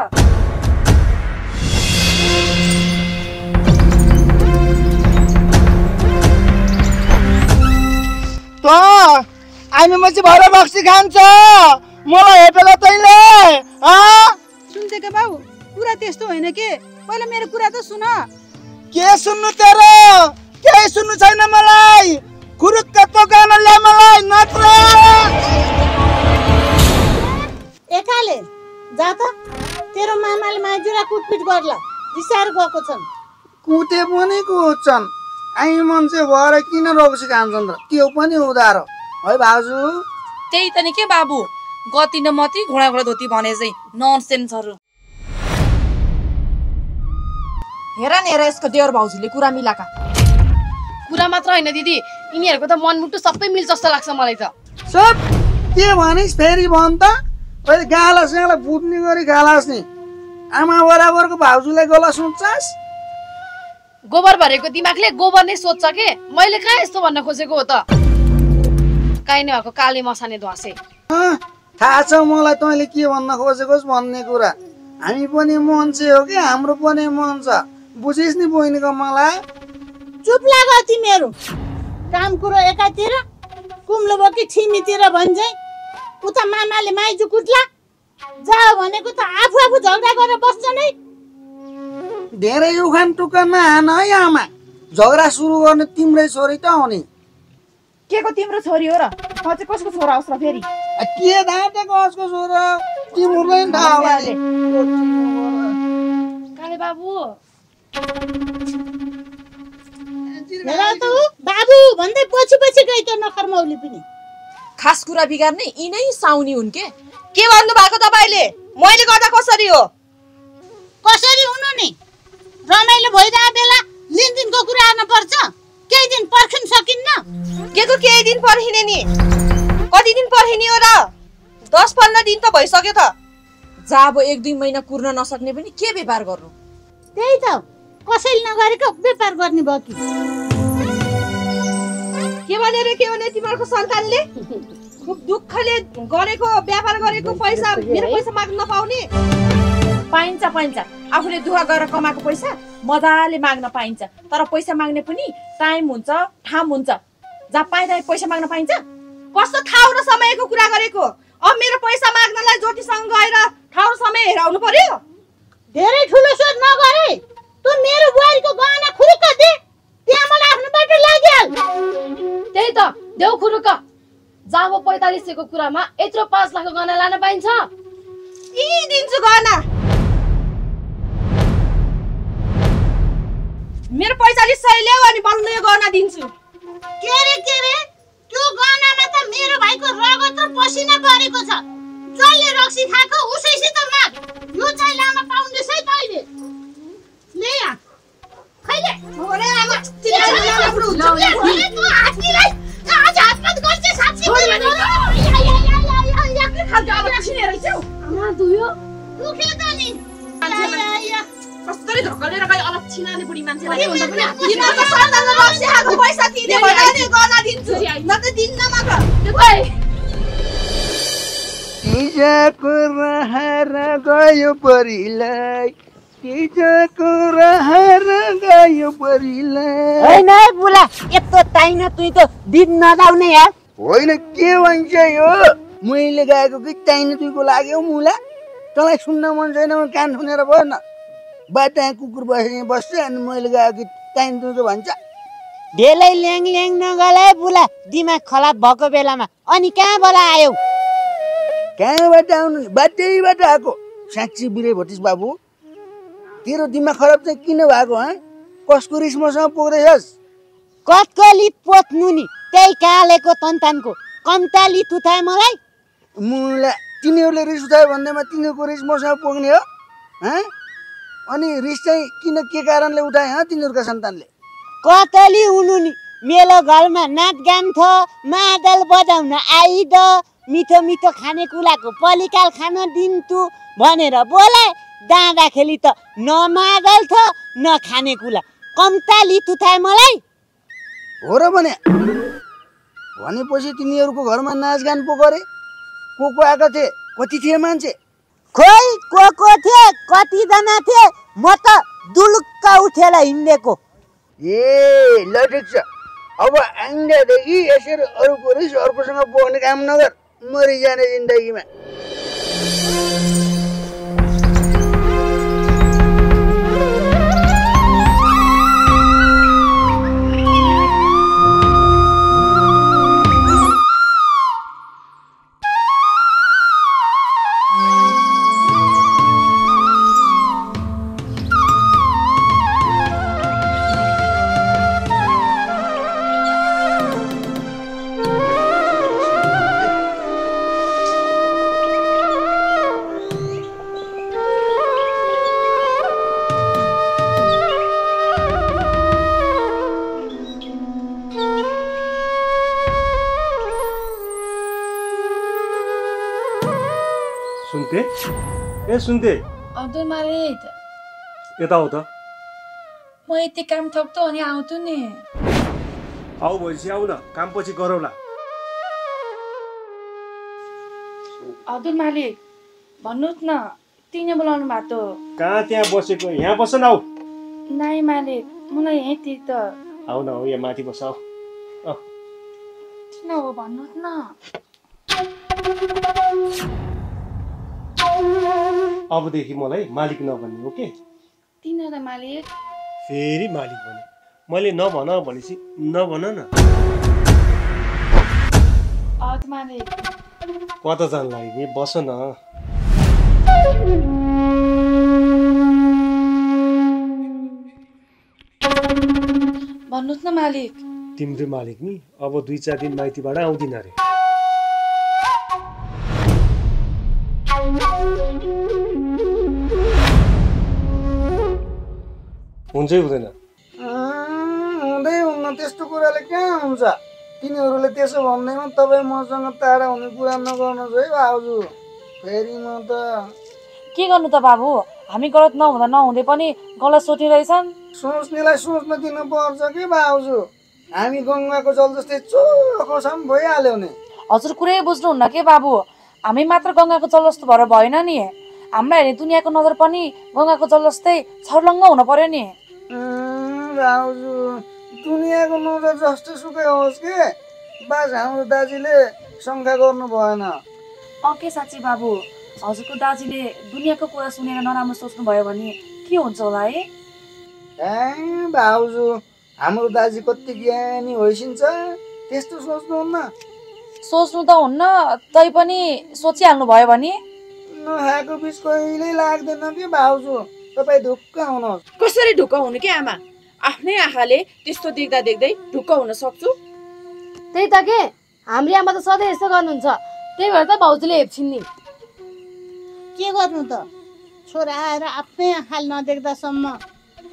हामी मसी भएर बक्सी खान्छ मलाई हेपेला तैँले सुन्देका बाबु कुरा त्यस्तो होइन के पहिला मेरो कुरा त सुन के सुन्नु तेरो केही सुन्नु छैन मलाई खुरुक्क गान ल्या मलाई नत्र एकाले जा त तेरो मामाले माइजूलाई कुटपिट गर्ला रिसाएर गएको छन् कुटे पनि कुट्छन् हामी मान्छे भएर किन रक्सी खान्छन् र त्यो पनि उधारो है भाउजू त्यही त नि के बाबु गति न मती घोडा घोडा धोती भने चाहिँ ननसेन्सहरु हेर न हेर यसको देवर भाउजूले कुरा मिलाका कुरा मात्र होइन दिदी, यिनीहरूको त मनमुटु सबै मिल्छ जस्तो लाग्छ मलाई त। सब के भनिस् फेरि भन् त? अहिले गालासँगलाई बुझ्ने गरी गालास् नि। आमा बराबरको भाउजूलाई गला सोच्छस्? गोबर भरेको दिमागले गोबर नै सोध्छ के? मैले कहाँ यस्तो भन्न खोजेको हो त? काहीँ नभएको काले मसाने ध्वासे। थाहा छ मलाई तैँले के भन्न खोजेकोस् भन्ने कुरा। हामी पनि मान्छे हो कि, हाम्रो पनि मन छ। बुझिस् नि बहिनी कमला? चुप लाग तिमीहरू। काम कुरो एकातिर, कुम्लो बोकी छिमीतिर भन्छै। उता मामाले माइजू कुट्ला, जाओ भनेको त आफू आफू झगडा गरेर बस्छ नै। धेरै उखान टुक्का नहान है आमा। झगडा सुरु गर्ने तिम्रै छोरी त हो नि। के को तिम्रो छोरी हो र? म चाहिँ कसको छोरा होस् र फेरि? के थाहा त कसको छोरा? तिमीहरूलाई नि थाहा होला नि। काले बाबु हेर त ऊ बाबु भन्दै पछि पछि गई त नखरमौली पनि। खास कुरा बिगार्ने यिनै साउनी हुन् के? के भन्नु भएको तपाईले? मैले गर्दा कसरी हो? कसरी हुनु नि? रमाइलो भइरहेको बेला लिनदिनको कुरा आउन पर्छ। केही दिन पर्खिन सकिन्न? के को केही दिन पर्खिने नि? कति दिन पर्खिने हो र? 10-15 दिन त भइसक्यो त। जा अब 1-2 महिना कुर्न नसक्ने पनि के व्यापार गर्नु? त्यही त कसैले नगरेको व्यापार गर्ने भयो कि? के भने तिमीहरूको सन्तानले खुब दुःखले गरेको व्यापार गरेको पैसा मेरो पैसा माग्न नपाउने? पाइन्छ आफूले दुःख गरेर कमाएको पैसा मजाले माग्न पाइन्छ। तर पैसा माग्ने पनि टाइम हुन्छ, ठाम हुन्छ। जहाँ पाइदा पैसा माग्न पाइन्छ? कस्तो ठाउँ र समयको कुरा गरेको? अब मेरो पैसा माग्नलाई ज्योतिसँग गएर ठाउँ समय हेराउनु पर्यो? धेरै ठुलो सोच नगरे। तँ मेरो बुहारीको गहना खुरुक्क दे, त्यहाँ मलाई आफ्नो बाटो लाग्याल। त्यही त देऊ खुरुक्क। जाब 4500 को कुरामा यत्रो 5 लाखको गहना लान पाइन्छ? दिन्छु गहना। मेरो 4500 ल्याऊ अनि बल्ल यो गहना दिन्छु। के रे त्यो गहनामा त मेरो भाइको रगत र पसिना परेको छ। जसले रक्सी खाएको उसैसित माग। यो चाहिँ लान पाउँदैछ है तैले। ले या खैले ओरे आमा आज हातपात गर्छ साक्षी दुख्यो त नि। कसरी धक्कलेर गई अलग छिनाले बुढी मान्छेलाई तिमीहरूको सन्तानले रक्सी खाएको पैसा तिर्ने भने गहना दिन्छु, न त दिन्न म त। तिजको रहर गयो परिलाई, तिजको रहर गयो परिलाई। होइन है बुला, यत्रो टाइम तुई त दिन नजाउने यार। होइन के भन्छ यो? मैले गाएको कि चाहिने तुईको लाग्यो मुला? तँलाई सुन्न मन छैन भने कान सुनेर भयो न। बाटा कुकुर बस्छ अनि मैले गाएको कि चाहिने तुईको भन्छ। ढेलै ल्याङ नगला बुला, दिमाग खराब भएको बेलामा। अनि कहाँबाट आयौ? कहाँबाट आउनु? बाटैबाट आएको। साँच्ची बिरे भटिस बाबु, तेरो दिमाग खराब चाहिँ किन भएको? कसको रिस मसँग पुग्दैछस्? कत्कली पोत्नु नि, त्यही कालेको तन्तानको कम्ताली तुथाए मलाई। मुला तिनीहरूले रिस उठायो भन्दैमा तिनीहरूको रिस मसँग पुग्ने हो? अनि रिस चाहिँ किन के कारणले उठाए तिनीहरूका सन्तानले? कतली हुनु नि, मेलो घरमा नाचगान थ, मादल बजाउन आइद, मिठो मिठो खानेकुराको पलिकाल खान दिन्छु भनेर बोलाए। दाँदाखेरि त न मादल थ न खानेकुरा, कम्ताली तुथाए मलाई। हो र भनेपछि तिनीहरूको घरमा नाचगान पो गरे? को आएको थिए? कति थिए मान्छे? खोइ को थिए, कतिजना थिए, म त दुलुक्क उठेर हिँडेको। ए ल ठिक छ, अब आइन्दादेखि यसरी अरूको रिस अर्कोसँग बोक्ने काम नगर, मरिजाने जिन्दगीमा। सुन्ते ए सुन्ते हजुर मालिक यता हो त म यति काम थप्छु अनि आउँछु नि आऊ भएपछि आऊ न काम पछि गरौँला हजुर मालिक भन्नुहोस् न तिनी बोलाउनु भएको कहाँ त्यहाँ बसेको यहाँ बस न आऊ नाइ मालिक मलाई यहीँ ठिक त आऊ न यहाँ माथि बस आऊ किन हो भन्नुहोस् न अबदेखि मलाई मालिक नभन्ने ओके किन त मालिक फेरि मालिक भने मैले नभन भनेपछि नभन न हजुर मालिक कता जान लाग्यो बस न भन्नुहोस् न मालिक तिम्रो मालिक नि अब 2-4 दिन माइतीबाट आउँदिन अरे हुन्छै हुँदैन हुँदै हुन्न त्यस्तो कुराले कहाँ हुन्छ तिनीहरूले त्यसो भन्दैमा तपाईँ मसँग टाढा हुने कुरा नगर्नुहोस् है भाउजू फेरि म त के गर्नु त बाबु हामी गलत नहुँदा नहुँदै पनि गलत सोचिरहेछन् सोच्नेलाई सोच्न दिनु पर्छ कि भाउजू हामी गङ्गाको जल जस्तै चोखो छौँ भइहाल्यो नि हजुर कुरै बुझ्नुहुन्न के बाबु हामी मात्र गङ्गाको जल जस्तो भएर भएन नि हामीलाई हेर्ने दुनियाँको नजर पनि गङ्गाको जल जस्तै छर्लङ्ग हुन पर्यो नि भाउजू दुनियाँको नजर जस्तै सुकै होस् कि बास हाम्रो दाजुले शङ्का गर्नु भएन ओके साँच्ची बाबु हजुरको दाजुले दुनियाँको कुरा सुनेर नराम्रो सोच्नुभयो भने के हुन्छ होला है ए भाउजू हाम्रो दाजु कति ज्ञानी होइसिन्छ त्यस्तो सोच्नुहुन्न सोच्नु त हुन्न तै पनि सोचिहाल्नु भयो भने नखाएको बिच कहिल्यै लाग्दैन कि भाउजू तपाईँ ढुक्क हुनुहोस् कसरी ढुक्क हुनु के आमा आफ्नै आँखाले त्यस्तो देख्दा देख्दै ढुक्क हुन सक्छु त्यही त के हाम्रो आमा त सधैँ यस्तो गर्नुहुन्छ त्यही भएर त भाउजूले हेप्छिन् नि के गर्नु त छोरा आएर आफ्नै आँखाले नदेख्दासम्म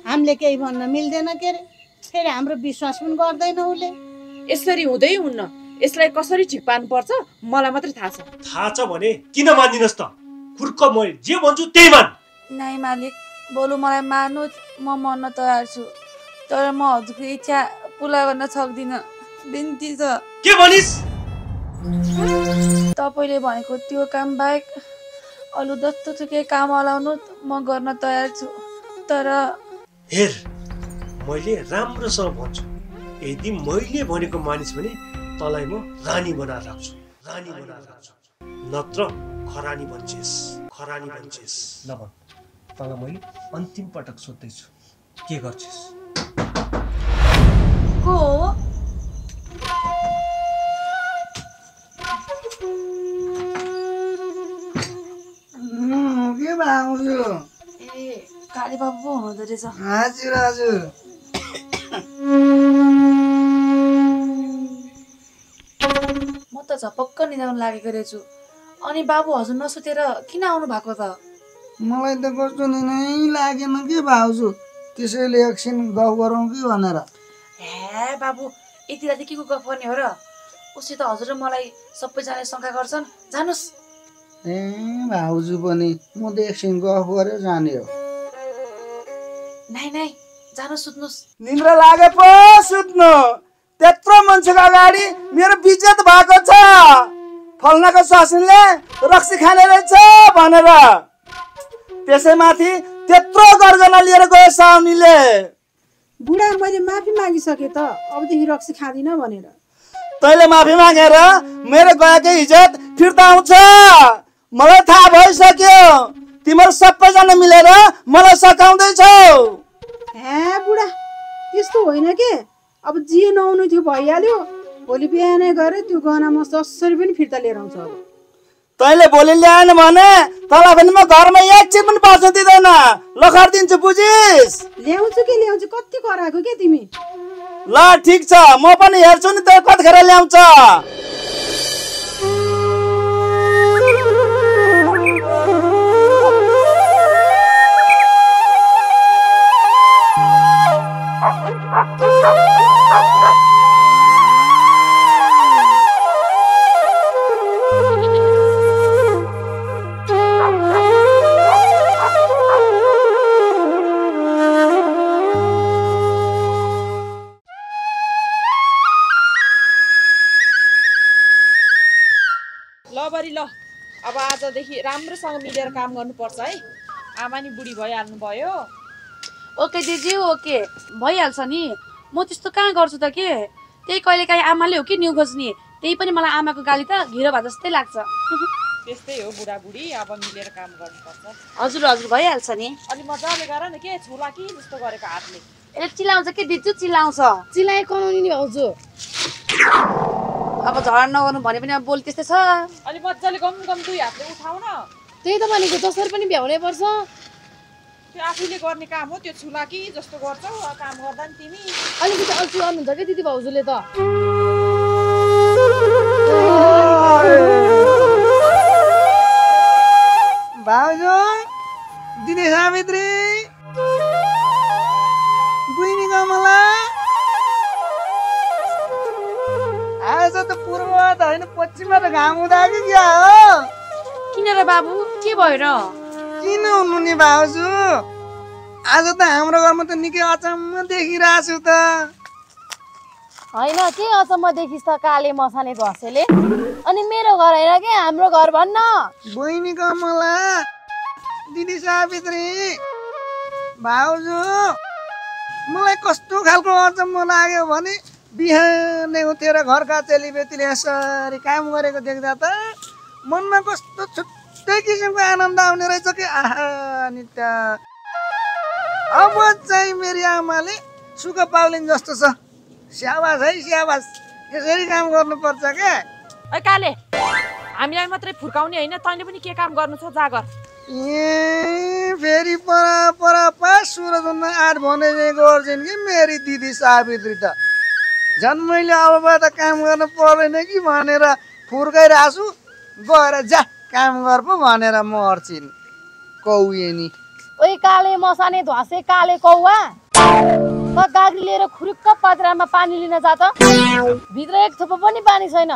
हामीले केही भन्न मिल्दैन के अरे फेरि हाम्रो विश्वास पनि गर्दैन उसले यसरी हुँदै हुन्न यसलाई कसरी ठिक पार्नुपर्छ मलाई मात्रै थाहा छ भने किन मान्दिनस् त खुर्क म जे भन्छु त्यही मान नाइ मालिक बोलु मलाई मार्नुहोस् म मर्न तयार छु तर म हजुरको इच्छा पुरा गर्न सक्दिनँ बिन्ती छ के भनिस् तपाईँले भनेको त्यो काम बाहेक अरू जस्तोसुकै काम हलाउनु म गर्न तयार छु तर हेर मैले राम्रोसँग भन्छु यदि मैले भनेको मानिस भने तँलाई म रानी बनाएर राख्छु नत्र खरानी भन्छेस् ल भन तँलाई मैले अन्तिम पटक सोध्दैछु के गर्छस् को के भाउजू ए काली बाबु पो हुनुहुँदो रहेछ हजुर हजुर म त झपक्क निदाउन लागेको रहेछु अनि बाबु हजुर नसोचेर किन आउनु भएको त मलाई त कस्तो नै लागेन कि भाउजू त्यसैले एकछिन गफ गरौँ कि भनेर हे बाबु यति राति के को गफ गर्ने हो र उसै त हजुर र मलाई सबैजनाले शङ्का गर्छन् जानुस् ए भाउजू पनि म त एकछिन गफ गरेर जाने हो नाइ नाइ जानु सुत्नुस् निन्द्रा लागे पो सुत्नु त्यत्रो मान्छेको अगाडि मेरो बिज्जत भएको छ फल्नाको स्वास्नीले रक्सी खाने रहेछ भनेर त्यसैमाथि त्यत्रो गर्जना लिएर गयो साउनीले बुढा मैले माफी मागिसकेँ त अबदेखि रक्सी खाँदिनँ भनेर तैँले माफी मागेर मेरो गएको इज्जत फिर्ता आउँछ मलाई थाहा भइसक्यो तिमीहरू सबैजना मिलेर मलाई सकाउँदैछौ हे बुढा त्यस्तो होइन के अब जे नआउनु थियो भइहाल्यो भोलि बिहानै गएर त्यो गहना म जसरी पनि फिर्ता लिएर आउँछु अब तैँले भोलि ल्याएन भने तँलाई पनि म घरमा एकछिन पनि बस्न दिँदैन लखर दिन्छु बुझिस् ल्याउँछु के ल्याउँछु कति कराएको के तिमी ल ठिक छ म पनि हेर्छु नि त कतिखेर ल्याउँछ ल बरी ल अब आजदेखि राम्रोसँग मिलेर काम गर्नुपर्छ है आमा नि बुढी भइहाल्नु भयो ओके दिदी ओके भइहाल्छ नि म त्यस्तो कहाँ गर्छु त के त्यही कहिलेकाहीँ आमाले हो कि न्यु खोज्ने त्यही पनि मलाई आमाको गाली त घिरो भए जस्तै लाग्छ त्यस्तै हो बुढाबुढी अब मिलेर काम गर्नुपर्छ हजुर हजुर भइहाल्छ नि अलि मजाले गर न के छुला कि जस्तो गरेको हातले ए चिलाउँछ के दिजु चिलाउँछ चिलाए कमाउने नि भाउजू अब झगडा नगर्नु भने पनि अब बोली त्यस्तै छ अलि मजाले गम गम दुई हातले उठाउ न त्यही त भनेको जसरी पनि भ्याउनै पर्छ त्यो आफूले गर्ने काम हो त्यो छुला कि जस्तो गर्छौ काम गर्दा नि तिमी अलिकति अल्छी गर्नुहुन्छ कि दिदी भाउजूले त भाउजू दिदी सावित्री बुइनी कमला आज त पूर्वमा त होइन पश्चिममा त घाम हुँदा कि क्या हो किन र बाबु के भयो र किन हुनु नि भाउजू आज त हाम्रो घरमा त निकै अचम्म देखिरहेको छु त होइन के अचम्म देखिस् त काले मसाने ध्वासेले अनि मेरो घर होइन के हाम्रो घर भन्न बहिनी कमला दिदी सावित्री भाउजू मलाई कस्तो खालको अचम्म लाग्यो भने बिहानै उठेर घरका चेलीबेटीले यसरी काम गरेको देख्दा त मनमा कस्तो छुट्टै किसिमको आनन्द आउने रहेछ कि आहा नित्य अब चाहिँ मेरी आमाले सुख पाउलिन् जस्तो छ स्याबास है स्याबास यसरी काम गर्नुपर्छ क्या ए काले हामीलाई मात्रै फुर्काउने होइन तैँले पनि के काम गर्नु छ जागर ए फेरि परा पास सुरजमा 8 भने गर्छिन् कि मेरी दिदी सावित्री त झन् मैले अबबाट काम गर्न पर्दैन कि भनेर फुर्काइरहेछु गएर जा काम गर पो भनेर मर्छिन् कौएनी ओइ काले मसाने ध्वासे काले कौवा त गाग्री लिएर खुरुक्क पात्रामा पानी लिन जा त भित्र एक थोपो पनि पानी छैन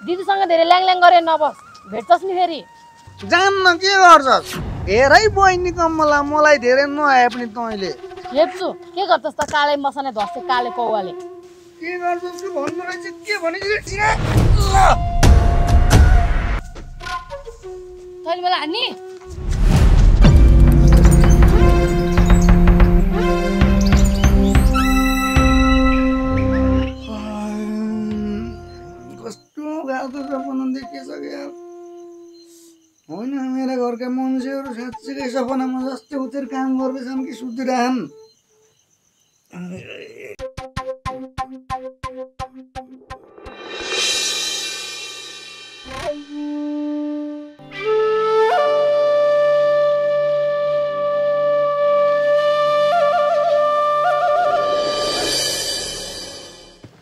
दिदीसँग धेरै ल्याङ गरे नबस भेट्छस् नि फेरि जान्न के गर्छस् धेरै बहिनी कमला मलाई धेरै नआए पनि तैँले हेप्छु के गर्छस् त काले मसाने ध्वासे काले कौवाले के गर्छस् भन्नु रहेछ के भने तैँले मलाई हान्ने गाउँको सपना देखिसक्यो होइन मेरा घरका मान्छेहरू साँच्चीकै सपनामा जस्तै उतेर काम गर्दैछन् कि सुतिरहन्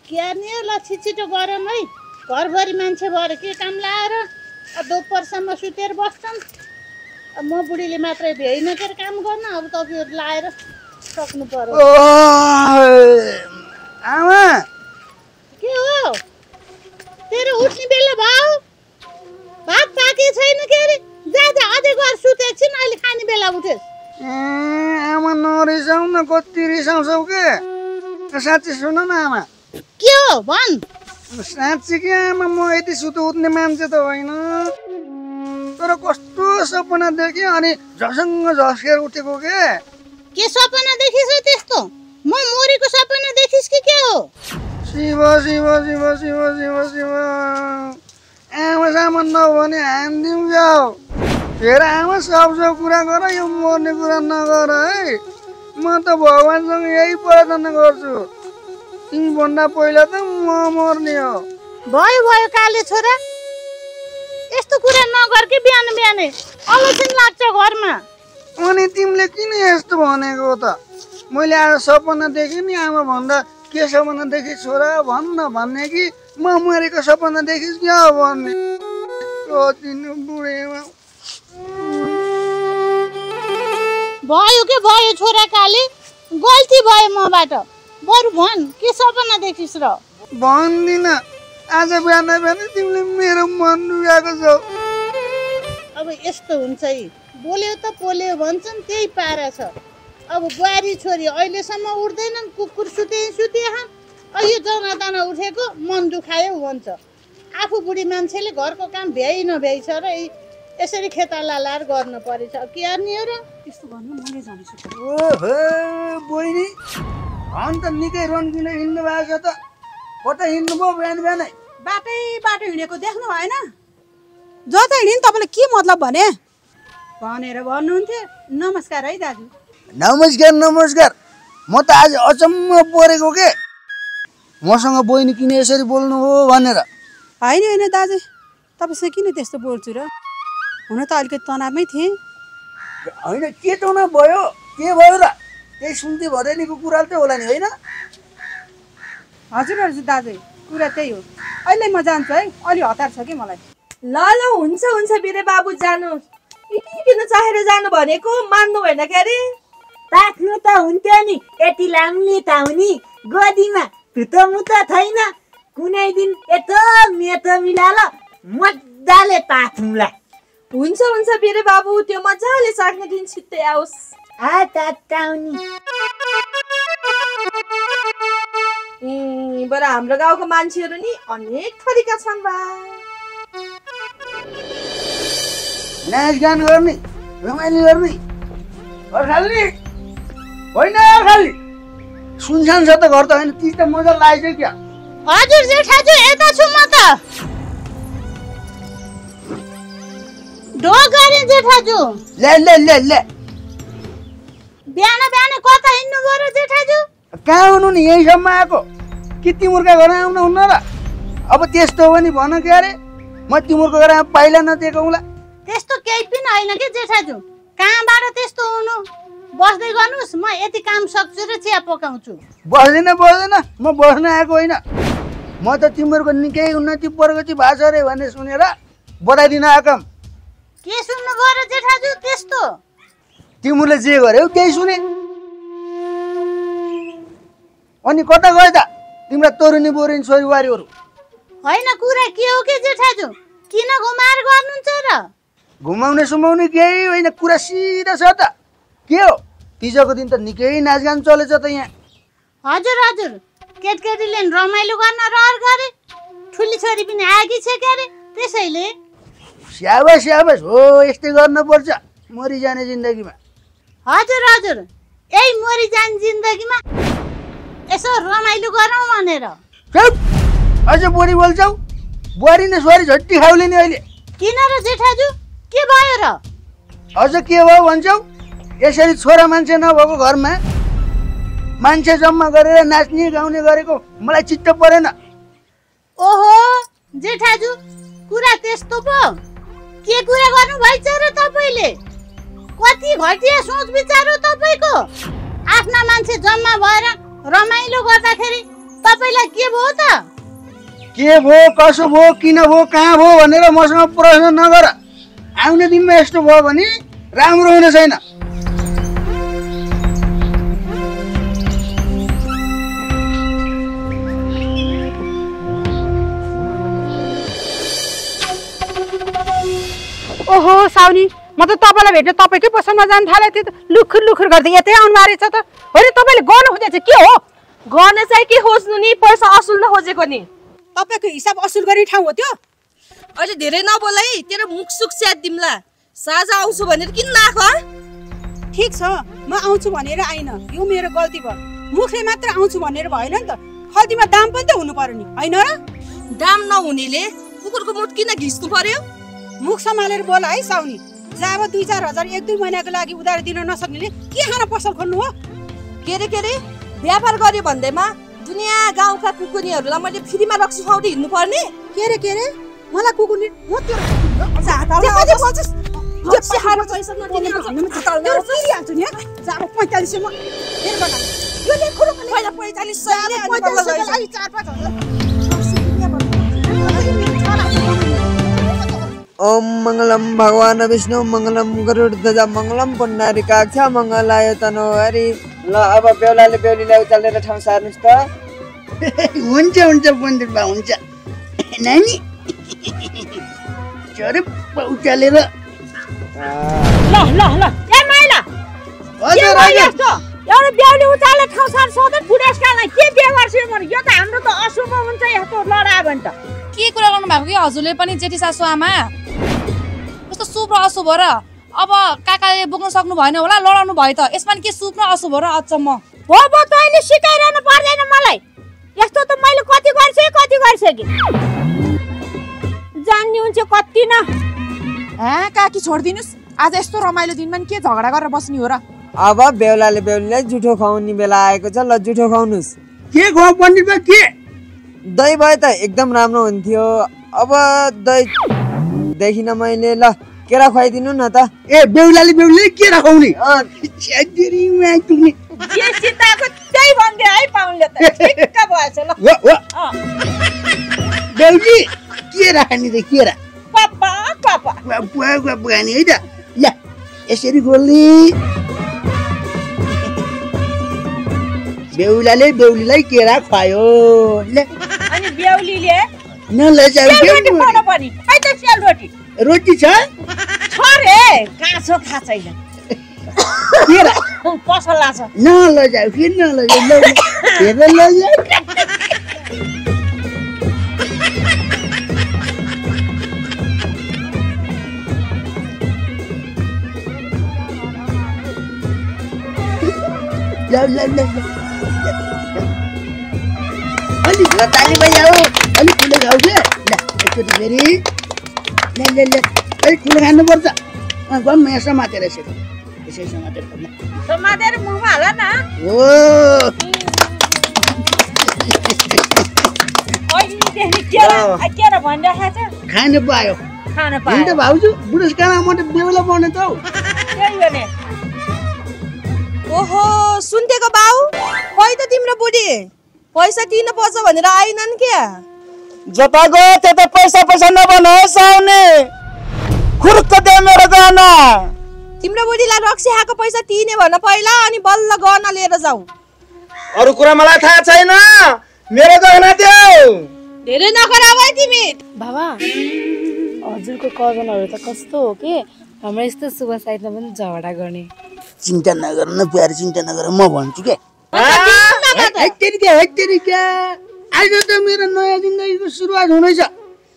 क्यार्ने ल छिटो गरौँ है घरभरि मान्छे भएर के काम लाएर दोपहरसम्म सुतेर बस्छन् म बुढीले मात्रै भ्याइन के काम गर्न अब तपाईँहरू लाएर सक्नु पर्यो आमा के हो तेरो उठ्ने बेला भयो भात पाके छैन के अरे जा अझै गएर सुत एकछिन अहिले खाने बेला उठेस् आमा नरिसाउ न कति रिसाउँछौ के साँच्ची सुन न आमा के हो भन् साँच्ची के आमा म यति सुत उठ्ने मान्छे त होइन तर कस्तो सपना देखेँ अनि झसङ्ग झस्केर उठेको के सपना देखिस् त्यस्तो म मोरीको सपना देखिस् कि के हो शिव शिव शिव शिव शिव शिव आमा सामान नभने हानिदिउँ जाऊ फेरि आमा सब कुरा गर यो मर्ने कुरा नगर है म त भगवान्सँग यही प्रार्थना गर्छु तिमी भन्दा पहिला त म मर्ने हो भयो काले छोरा यस्तो कुरा नगर कि बिहानै अलक्षण लाग्छ घरमा अनि तिमीले किन यस्तो भनेको त मैले आज सपना देखेँ नि आमा भन्दा के सपना देखेँ छोरा भन्न भन्ने कि म मरेको सपना देखिस् क्या भन्ने बुढेमा भयो छोरा काले गल्ती भयो मबाट बरु भन् के सपना देखिस् र भन्दिन आज बिहान तिमीले मेरो मन डुबाएको छौ अब यस्तो हुन्छ है बोल्यो त पोल्यो भन्छन् त्यही पारा छ अब बुहारी छोरी अहिलेसम्म उठ्दैनन् कुकुर सुते यो जना दाना उठेको मन दुखायो भन्छ आफू बुढी मान्छेले घरको काम भ्याइ नभ्याइ छ र यसरी खेतालालार गर्नु परेछ के गर्ने हो र त्यस्तो गर्नु मैले जान्छु ओहो बहिनी अन्त निकै रन्किन हिँड्नु भएको छ त कता हिँड्नु भयो बिहान बिहानै बाटै बाटो हिँडेको देख्नु भएन जता हिँड्यो नि तपाईँले के मतलब भनेर भन्नुहुन्थ्यो नमस्कार है दाजु नमस्कार नमस्कार म त आज अचम्म परेको के मसँग बहिनी किन यसरी बोल्नु हो भनेर होइन होइन दाजु तपाईँसँग किन त्यस्तो बोल्छु र हुन त अलिकति तनावमै थिएँ होइन के तनाव भयो के भयो र त्यही सुन्दै भदैनीको कुरा त होला नि होइन हजुर हजुर दाजु कुरा त्यही हो अहिले म जान्छु है अलि हतार छ कि मलाई ल ल हुन्छ हुन्छ बिरे बाबु जानु किन चाहेर जानु भनेको मान्नु भएन के अरे ताक्नु त हुन्थ्यो नि यति लाम्ली ताउनी गोदीमा धुतोमुतो छैन कुनै दिन यतो मेतो मिलाल मजाले ताक्नुला हुन्छ हुन्छ बिरे बाबु त्यो मजाले साक्ने दिन छिट्टै आओस् आ ताताउनी बरु हाम्रो गाउँको मान्छेहरू नि अनेक थरीका छन् बा नाचगान गर्ने रमाइलो गर्ने अर्खाली होइन अर्खाली सुनसान छ त घर त होइन ती त मजा लागेको क्या हजुर जेठाजु यता छु म त ढो गरे जेठाजु ले ले ले ले बिहान बिहान कता हिँड्नु भयो र जेठाजु कहाँ हुनु नि यहीसम्म आएको कि तिमुरका घर आउनु हुन्न र अब त्यस्तो हो भने भन के अरे म तिमुरको घरमा पाइला नदिएको हुँला त्यस्तो केही पनि होइन कि जेठाजु कहाँबाट त्यस्तो हुनु बस्दै गर्नुहोस् म यति काम सक्छु र चिया पकाउँछु बस्दैन म बस्न आएको होइन म त तिमीहरूको निकै उन्नति प्रगति भएको छ अरे भन्ने सुनेर बधाइदिन आएको के सुन्नु भयो र जेठाजु त्यस्तो तिमीले जे गर्यौ त्यही सुने अनि कता गयो त तिम्रा तरुनी बोरिनी छोरीवारीहरू होइन कुरा के हो कि जेठाजु किन घुमाएर गर्नुहुन्छ र घुमाउने सुमाउने केही होइन कुरा सिधा छ त के हो तिजको दिन त निकै नाचगान चलेछ त यहाँ हजुर हजुर केटकेटीले रमाइलो गर्न रहर गरे ठुली छोरी पनि आएकी छ के अरे त्यसैले स्याबास स्याबास हो यस्तै गर्नुपर्छ मरिजाने जिन्दगीमा हजुर हजुर यही मरिजाने जिन्दगीमा यसो रमाइलो गरौँ भनेर अझ बुढी बोल्छौ बुहारी न छोरी झट्टी खाउले नि अहिले किन र जेठाजु के भयो र अझ के भयो भन्छौ यसरी छोरा मान्छे नभएको घरमा मान्छे जम्मा गरेर नाच्ने गाउने गरेको मलाई चित्त परेन ओहो जेठाजु कुरा त्यस्तो पो के कुरा गर्नु भइछ र तपाईले कति घटिया सोच विचार हो तपाईको आफ्ना मान्छे जम्मा भएर रमाइलो गर्दाखेरि तपाईलाई के भयो त के भयो कसो भयो किन भयो कहाँ भयो भनेर मसँग प्रश्न नगर आउने दिनमा यस्तो भयो भने राम्रो हुने छैन ओहो साउनी म त तपाईँलाई भेट्न तपाईँकै पसलमा जान थालेको थिएँ त लुखुर लुखुर गर्दै यतै आउनु बारे छ त होइन तपाईँले गर्नु खोजेको चाहिँ के हो गर्न चाहिँ के खोज्नु नि पैसा असुल नखोजेको नि तपाईँको हिसाब असुल गर्ने ठाउँ हो त्यो अहिले धेरै नबोल है तेरो मुख सुख स्याद दिम्ला साझा आउँछु भनेर किन नआएको ठिक छ म आउँछु भनेर आइन यो मेरो गल्ती भयो मुखले मात्र आउँछु भनेर भएन नि त खल्तीमा दाम पनि त हुनु पर्यो नि होइन र दाम नहुनेले कुकुरको मुठ किन घिच्नु पर्यो मुख सम्हालेर बोल है साउनी जब 2-4 हजार 1-2 महिनाको लागि उधार दिन नसक्नेले के खान पसल खोल्नु हो के रे व्यापार गर्यो भन्दैमा दुनिया गाउँका कुकुरनीहरूलाई मैले फ्रीमा रक्सी खुवाउँदै हिँड्नु पर्ने के रे मलाई कुकुरनी म तेरो रक्सी खाएर पैसा नदिने हाल्छु नि जब 45 म फेरि बना यो देखो पहिला 45 लागि 4-5 हजार ओम मंगलम भगवान विष्णु मंगलम गरुड़ध्वज मंगलम पुंडरीकाक्ष मंगलाय तनोहरि ल अब बेहुलाले बेहुलीलाई उचालेर ठाउँ सार्नुस् त हुन्छ पण्डित बा हुन्छ नानी चरे उचालेर ल ए माइला हजुर हजुर एउटा बेहुली उचाले ठाउँ सार सधैँ बुढेसकाललाई के बिहे गर्छु म यो त हाम्रो त अशुभ हुन्छ यस्तो लडायो भने त के कुरा गर्नु भएको कि हजुरले पनि जेठी सासु आमा कस्तो शुभ र अशुभ हो र अब काकाले बोक्न सक्नु भएन होला लडाउनु भयो त यसमा के शुभ र अशुभ हो र अचम्म हो तैँले सिकाइरहनु पर्दैन मलाई यस्तो त मैले कति गरिसके जान्ने हुन्छ कति न काकी छोडिदिनुस् आज यस्तो रमाइलो दिनमा के झगडा गरेर बस्ने हो र अब बेहुलाले बेहुलीलाई जुठो खुवाउने बेला आएको छ ल जुठो खुवाउनुस् के खुवाउ पण्डित भाइ के दही भए त एकदम राम्रो हुन्थ्यो अब दही देखिन मैले ल केरा खुवाइदिनु न त ए बेहुलाले केरा खुवाउने जे सीताको त्यही भन्दै है पाउनले त ठिक्क भएछ ल बेहुली केरा खाने त केरा पापा पुगानी है त ल यसरी गोल्ने बेहुलाले बेहुलीलाई केरा खुवायो ल अनि बेहुलीले नलजाऊ सेलरोटी खानु पर्ने है त सेलरोटी रोटी छ रे काँचो थाहा छैन केरा पसला छ नलजाऊ किन नलजाऊ हेर लजाऊ अलि ताली बजाऊ अलि ठुलो खाऊ के ल एकचोटि फेरि ल अलि ठुलो खानुपर्छ गम यहाँ समातेर यसै समातेर समातेर मुखमा हाल न हो केरा भनिराखेको छ खानु पायो नि त भाउजू बुढेसकालमा म त बेहुला बने त हौ त्यही हो नि ओहो सुन्तेको बाउ खोइ त तिम्रो बुढी पैसा दिनु पर्छ भनेर आइनन् क्या जता गयो त्यता पैसा नबनाओस् आउने खुर्क दे मेरो गहना तिम्रो बुढीलाई रक्सी खाएको पैसा तिर्ने भन पहिला अनि बल्ल गहना लिएर जाऊ अरु कुरा मलाई थाहा छैन मेरो गहना देऊ धेरै नखराब है तिमी बाबा हजुरको कजनहरु त कस्तो हो के हाम्रो यस्तो शुभ साइडमा पनि झगडा गर्ने चिन्ता नगर न प्यार चिन्ता नगर म भन्छु के आज त मेरो नयाँ जिन्दगीको सुरुवात हुँदैछ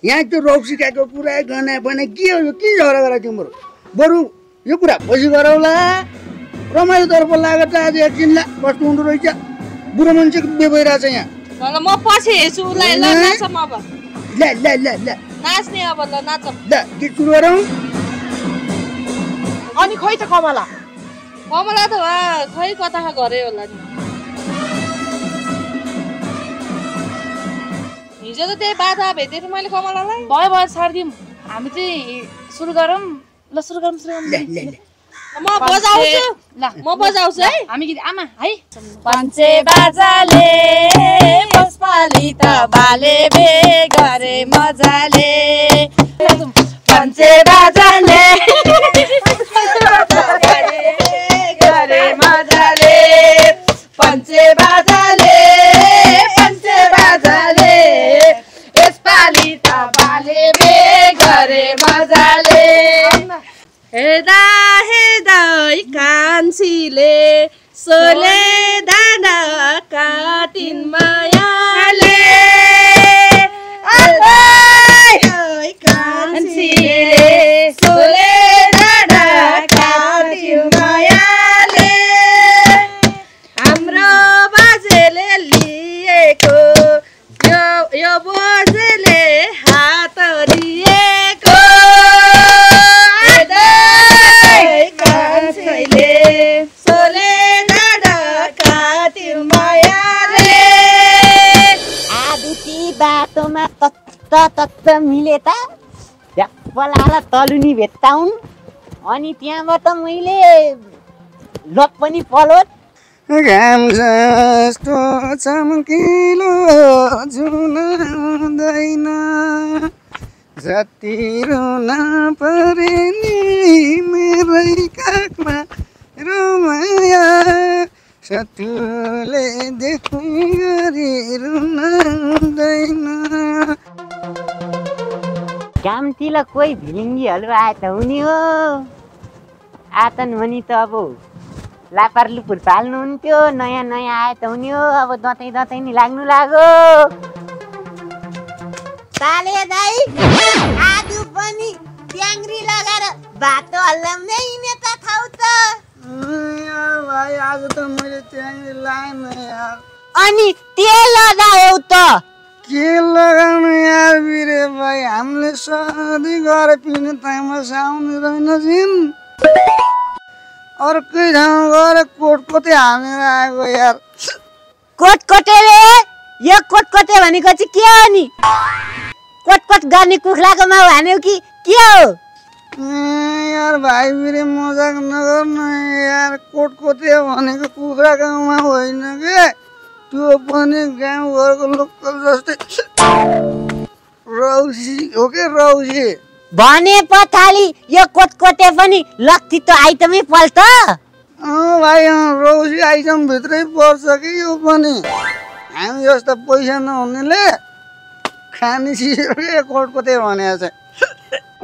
यहाँ त्यो रक्सीको कुरा गहना बना के हो के झगडा गर तिम्रो बरु यो कुरा पछि गरौला रमाइलो तर्फ लागेर त आज एकछिनलाई कस्तो हुँदो रहेछ बुढो मान्छेको बेभइरहेछ यहाँ ल म पछि हेर्छु उसलाई ल नाचम अब ल नाच्ने अब ल नाचम ल गीत सुरु गरौँ अनि खोइ त कमला त खै कता गरे होला नि हिजो त त्यही बाधा भेटेर मैले कमलालाई भयो छाडिदिउँ हामी चाहिँ सुरु गरौँ ल सुरु गरौँ म बजाउँछु है हामी गीत आमा है पञ्चे बाजाले पुष्पाली त बाले बे गरे मजाले पञ्चे बाजाले गरे मजाले पञ्चे बाजाले यसपाली त बाले बे गरे मजाले हेर्दा कान्छीले सोले दाना काटिन मायाले कान्छीले सोले दाना काटिन मायाले हाम्रो बाजेले लिएको यो बोजेले हात दिएको सोले डाँडा काटिन मायाले आदुती बाटोमा तत्त मिले त पलाला तलुनी भेट्टाउन् अनि त्यहाँबाट मैले लक पनि पलोट घाम जस्तो चम्किलो जुन हुँदैन जति रुन परे नि मेरै काखमा रुमाया शत्रुले देख्ने गरी रुन हुँदैन कामतिर कोही भिलिङ्गीहरू आए त हुने हो आतन भनी त अब लापार लुपुर पाल्नुहुन्थ्यो नयाँ आए त हुने हो अब दतै नि लाग्नु लाग्यो ताले दाइ आदु पनि ट्याङ्ग्री लगाएर बाटो हल्लाउँदै हिँड्ने त थाउ त यार भाइ आज त मैले ट्याङ्ग्री लाएन यार अनि तेल लगायौ त के लगाउनु यार बिरे भाइ हामीले सधैँ गएर पिउने टाइममा साउने रहेन छिन् अर्कै ठाउँ गएर कोटकोटे हालेर आएको यार कोटकोटे रे यो कोटकोटे भनेको चाहिँ के हो नि कोटकोट गर्ने कुखुराको माउ हान्यौ कि के हो यार भाइ बिरे मजाक नगर्नु यार कोटकोटे भनेको कुखुराको माउ होइन के त्यो पनि गाउँघरको लोकल जस्तै रौसी हो के रौसी भने पथाली यो कोटकोटे पनि लक्ठी त आइटमै पल्ट भाइ रौसी आइटम भित्रै पर्छ कि यो पनि हामी जस्तो पैसा नहुनेले खाने चिजहरू कोटकोटे भनेको छ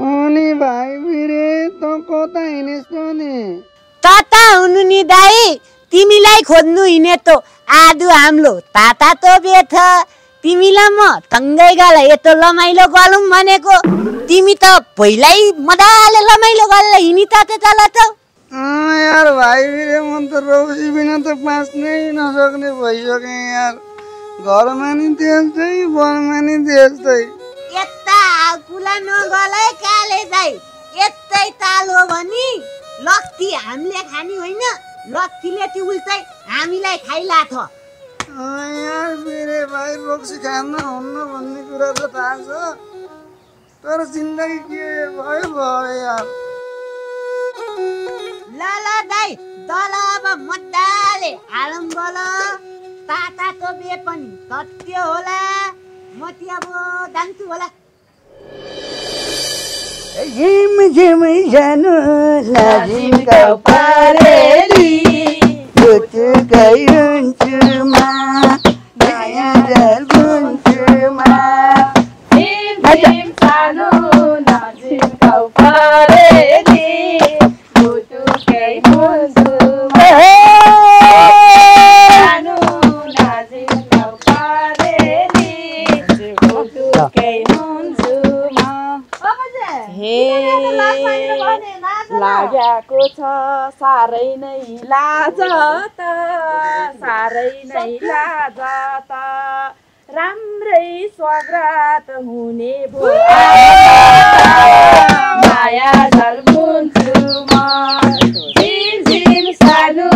अनि भाइ बिरे त कता हिँडेस् नि तता हुनु नि दाइ तिमीलाई खोज्नु हिँडे त आदु हाम्रो ताता त बेथ तिमीलाई म थङ्गै गाला यतो लमाइलो गलौँ भनेको तिमी त पहिल्यै मजाले लमाइलो गरेर हिँडी त तल त यार भाइ बिरे म त रौसी बिना त बाँच्नै नसक्ने भइसकेँ यार घरमा नि त्यस्तै वनमा नि त्यस्तै यता कुला नगलै काले दाइ यतै ताल हो भनी लक्ठी हामीले खानी होइन लक्ठीले त्यो उल्टै हामीलाई खाइला थ यार बिरे भाइ रक्सी खान हुन्न भन्ने कुरा त थाहा छ तर जिन्दगी के भयो भयो यार ल दाइ दल अब मजाले हालौँ बोल ताता त बे पनि सत्य होला म अब जान्छु होला झिम झिम जानु नाजिमका पारेली गुटुकै हुन्छुमा नयाँ जल गुन्छुमा झिम झिम सानो नाजिमका पारेली गुटुकै हुन्छुमा सानो नाजिमका पारेली गुटुकै हुन्छुमा हे लागेको छ साह्रै नै लाज त साह्रै नै लाज त राम्रै स्वागत हुने भो माया जल बुन्छु म झिम झिम सानो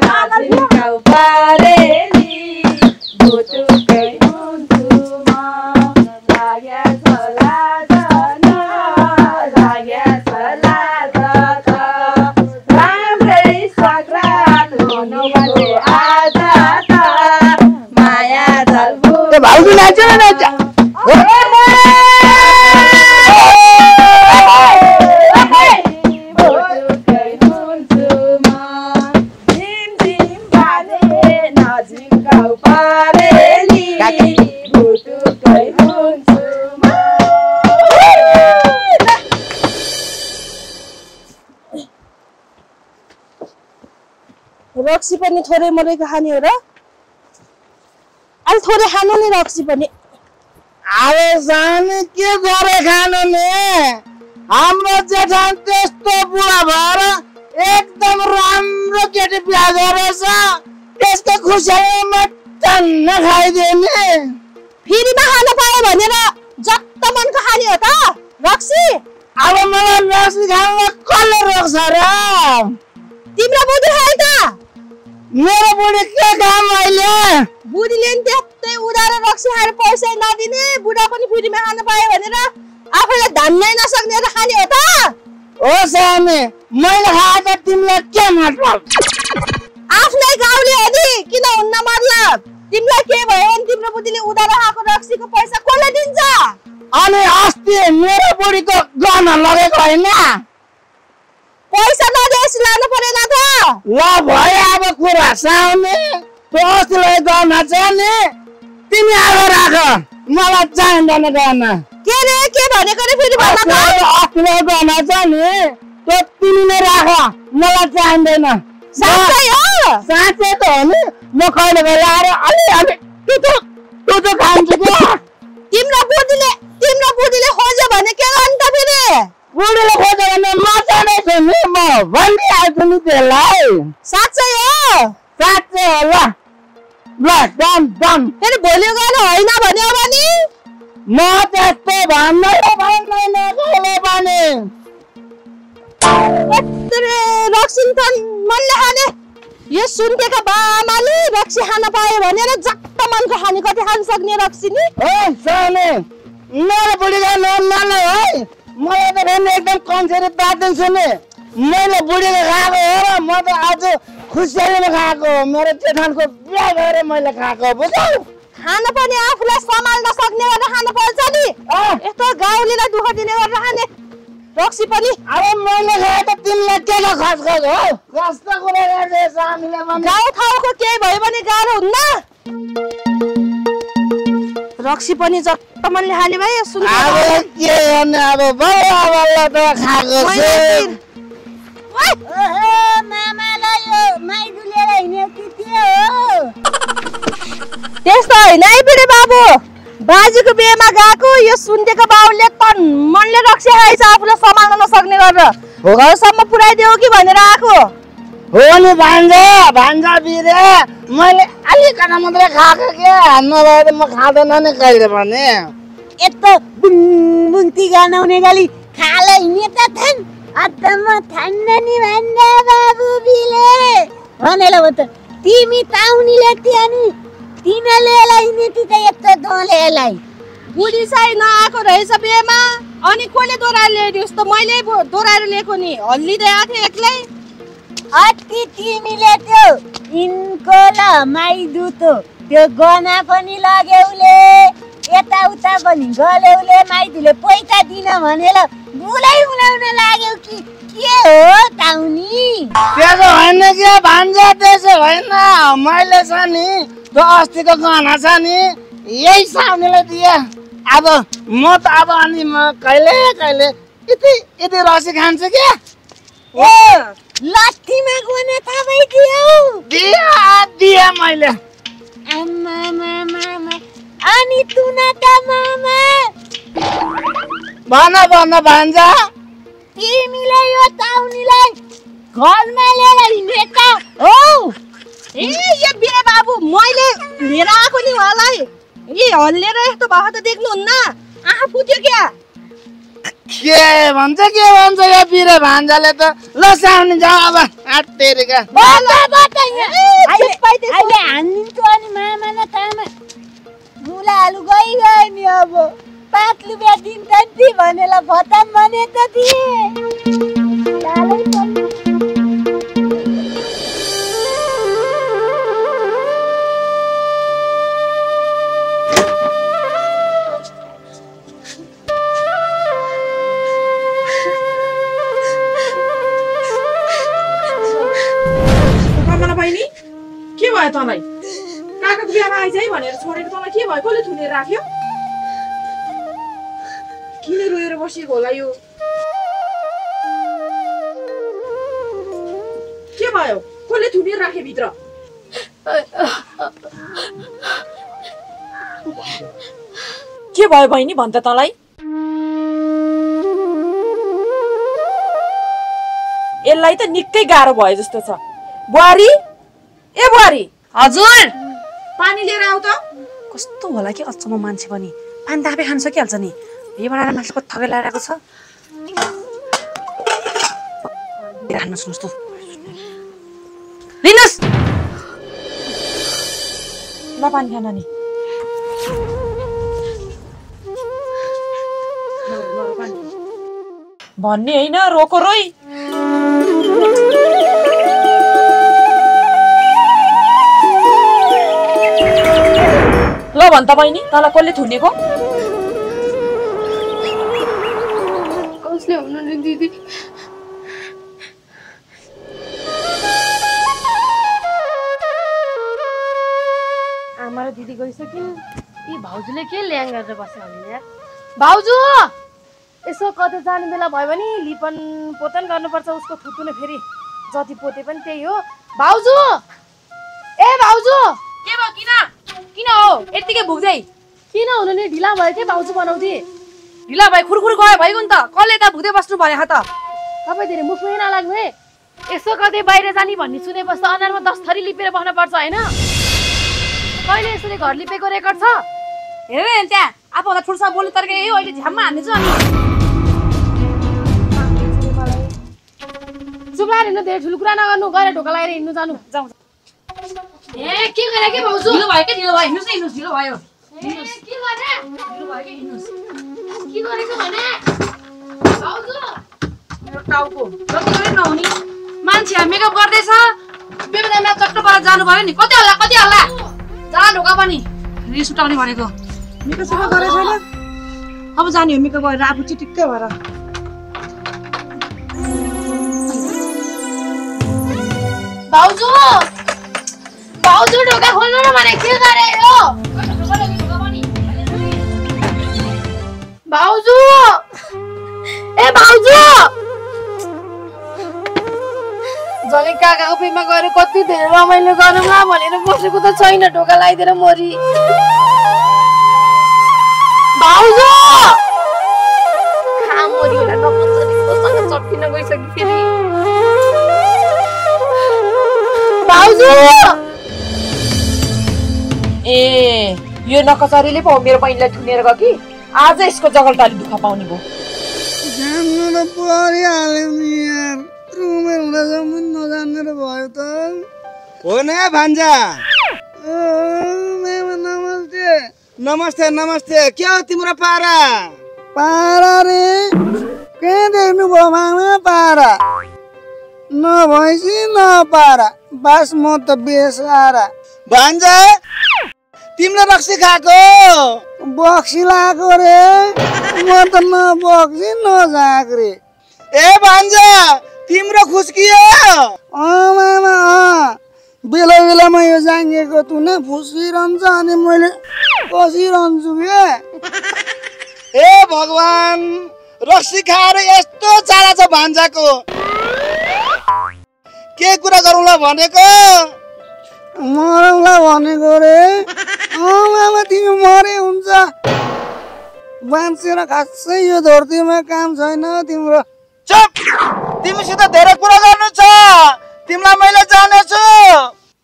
नाजिमका पारेली गुटुकै हुन्छु म लागेछ लाज भाउजू नाच्यो न नाच्छ रक्सी पनि थोरै मरै खाने हो र अलि थोरै खानु नि रक्सी पनि अरे जाने के गरे खानु नि हाम्रो जेठान त्यस्तो बुढा भएर एकदम राम्रो केटी बिहा गरेछ त्यसको खुसीमा टन्न खाइदिने फेरिमा खान पायो भनेर जत्त मनको खाने हो त रक्सी अब मलाई रक्सी खान कसले रोक्छ र तिम्रो बुढी खाए त मेरो बुढी के काम अहिले बुढीले नि त्यस्तै उधारो रक्सी खाएर पैसा नदिने बुढा पनि फेरिमा खान पायो भनेर आफैले धान्नै नसक्ने र खाने हो त हो सामी मैले खाए त तिमीलाई के मतलब आफ्नै गाउँले हो नि किन हुन्न मतलब तिमीलाई के भयो भने तिम्रो बुढीले उधारो खाएको रक्सीको पैसा कसले दिन्छ अनि अस्ति मेरो बुढीको गहना लगेको होइन पैसा नदिएपछि लानु परेन त ल भयो अब कुरा साउने त्यो अस्ति लगेको गहना छ नि तिमी अब राख मलाई चाहिँदैन गहना के रे के भनेको रे फेरि भन त अस्ति लगेको गहना छ नि त्यो तिमी नै राख मलाई चाहिँदैन साँच्चै हो साँच्चै त हो नि म कहिले बेला आएर अलि अलि टुटु खान्छु क्या तिम्रो बुढीले खोज्यो भने के गर्नु त फेरि? बुढीले खोज्यो भने म जाने छु नि, म भनिहाल्छु नि त्यसलाई। साँच्चै हो? साँच्चै हो ल डन। फेरि भोलि गएर होइन भन्यो भने म त्यस्तो भन्दैन कहिले पनि। रक्सी त मनले खाने, यो सुन्केका बामाले रक्सी खान पायो भनेर जक्क मनको खाने, कति खान सक्ने रक्सी नि? ए साले मेरो बुढीको नाम नलै है, मलाई त फेरि एकदम कन्सेरी पार्दिन्छु नि। मैले बुढीको खाएको हो र म त आज खुसियालीमा खाएको, मेरो जेठानको बिहा गरेर मैले खाएको, बुझ्यौ? खान पनि आफूलाई सम्हाल्न सक्ने गरेर खानु पर्छ नि, यस्तो गाउँलेलाई दुःख दिने गरेर खाने रक्सी पनि। अब मैले खाए त तिमीलाई के खर्च हो? कस्तो कुरा गर्छ हामीले पनि। गाउँ ठाउँको केही भयो भने गाह्रो हुन्न। रक्सी पनि जत्त मनले खाने भए सुन। अब के गर्ने, अब बल्ल त खाएको छु। मामालाई यो माइजू लिएर हिँड्यो कि के हो? त्यस्तो होइन है बुढी बाबु, बाजेको बिहेमा गएको यो सुन्देको बाउले तन मनले रक्सी खाएछ आफूलाई सम्हाल्न नसक्ने गरेर, घरसम्म पुऱ्याइदियो कि भनेर आएको हो नि। भान्जा बिरे मैले अलिकता मात्रै खाएको के, नभए त म खाँदैन नि कहिले पनि। यस्तो बुङबुङती गनाउने गरी खाल हिँड्ने त थान, अत म थान्न नि भन्दा बाबु बिले भनेर हो त। तिमी ताउनीले त्यहाँ तिमीले हिँड्ने ती त यस्तो दोलेलाई। बुढी साई नआएको रहेछ बिहेमा, अनि कसले दोहोऱ्याएर ल्याइदियो? यस्तो मैले दोहोऱ्याएर ल्याएको नि, हल्लिँदै आएको थिएँ एक्लै। अति तिमीले त्यो इनको ल माइदु त्यो गना पनि लाग्यौले, यताउता पनि गल्यौले, माइदुले पैसा दिन भनेर बुलाई उडाउन लाग्यौ कि के हो ताउनी? त्यसो होइन के भान्जा, त्यसो होइन। मैले छ नि त्यो अस्तिको गहना छ नि, यही साउनीलाई दिए। अब म त अब अनि म कहिले यति रक्सी खान्छु क्या। ए लट्ठीमा गना थापाइदियौ? दिए मैले। आमा अनि तुना त मामा भन भान्जा, तिमीले यो ताउनीलाई घरमा लिएर हिँड्ने त हो? ए यो बिहे बाबु मैले लिएर आएको नि उहाँलाई, ए हल्लेर यस्तो भएको त देख्नुहुन्न? आँखा फुट्यो क्या? के भन्छ यो बिरे भान्जाले त। ल साउनी जाऊ अब, आत्तेरिका। अहिले हानिदिन्छु अनि मामा न तामा मुला आलु गयो नि। अब 5 रुपियाँ दिन्छन् ती भनेर भताम भने त दिए लालै पर्यो। के भयो तँलाई? काकाको बिहामा आइज है भनेर छोडेको तँलाई के भयो? कसले थुनेर राख्यो? किन रोएर बसेको होला यो? के भयो? कसले थुनेर राखे भित्र? के भयो बहिनी भन् त तँलाई? यसलाई त निकै गाह्रो भयो जस्तो छ। बुहारी, ए बुहारी। हजुर। पानी लिएर आऊ त। कस्तो होला कि अचम्म मान्छे पनि पानी त आफै खान सकिहाल्छ नि, यहीबाट मान्छेको थकै लगाएको छ। खानु सुन्नुहोस् त, लिनुहोस् ल पानी खान नि। भन्ने होइन, रोको रोइ। ल भन् त बहिनी, तँलाई कसले थुनेको? कसले हुनु नि दिदी? आमा र दिदी गइसकिन्, यी भाउजूले के ल्याङ गरेर बस्यो भने यार। भाउजू यसो कतै जाने बेला भयो भने लिपन पोतन गर्नुपर्छ, उसको थुतुने फेरि जति पोते पनि त्यही हो। भाउजू, ए भाउजू। के भयो? किन हो यतिकै भुक्दै? किन हुनु नि ढिला भयो के भाउजू बनाउँथे ढिला भयो खुरखुर गयो भइगयो नि त कसले त भुते बस्नु भने त तपाईँ धेरै मुखमै नलाग्नु है यसो कतै बाहिर जाने भन्ने सुनेपछि त अनारमा 10 थरी लिपेर बस्न पर्छ होइन कहिले यसरी घर लिपेको रेकर्ड छ हेर न त्यहाँ आफूलाई ठुल्सा बोल्नु तर्के यही अहिले झ्याममा हान्नेछु अनि चुप लाएर हिँड्नु धेरै ठुलो कुरा नगर्नु गएर ढोका लगाएर हिँड्नु जानु जाउँ ए के गरे के भाउजू ढिलो भयो के ढिलो भयो हिँड्नुहोस् न हिँड्नुहोस् ढिलो भयो के गरे ढिलो भयो के हिँड्नुहोस् के गरेको भने भाउजू मेरो टाउको जति गरे नहुने मान्छे मेकअप गर्दैछ बेबेदामा चट्ट पर जानु पर्यो नि कति हल्ला जा ढोका पनि रिस उठाउने भनेको मेकअप सफा गरे छैन अब जाने हो मेकअप गरेर आफू चिटिक्कै भएर भाउजू भाउजू ढोका खोल्नु न भने के गरे हो भाउजू ए भाउजू जले काका उपैमा गएर कति धेरै रमाइलो गरौँला भनेर बसेको त छैन ढोका लगाइदिएर मरी भाउजू खा मरी होला नपत्सरी कोसँग चट्किन गइसक्यो फेरि भाउजू ए यो नकचरीले पो मेरो बहिनीलाई थुनेर गयो कि आज यसको जगल्टाले दुःख पाउने भयो जान्नु त परिहाल्यो नि यार उमेर हुँदासम्म पनि नजानेर भयो त हो न भान्जा नमस्ते नमस्ते नमस्ते के हो तिम्रो पारा पारा रे कहाँ देख्नु भयो मामा पारा नभएपछि नपारा बास म त बेसारा भान्जा तिमीले रक्सी खाएको बक्सी लगाएको रे म त नबक्सी नजाग्रे ए भान्जा तिम्रो खुस्कियो मामा बेला बेलामा यो जाँगेको तुना फुसिरहन्छ अनि मैले कसिरहन्छु के ए भगवान रक्सी खाएर यस्तो चाला छ भान्जाको के कुरा गरौँला भनेको मरौँला भनेको रे मामा तिमी मरे हुन्छ बाँचेर खासै यो धरतीमा काम छैन तिम्रो चुप तिमीसित धेरै कुरा गर्नु छ तिमीलाई मैले जानेछु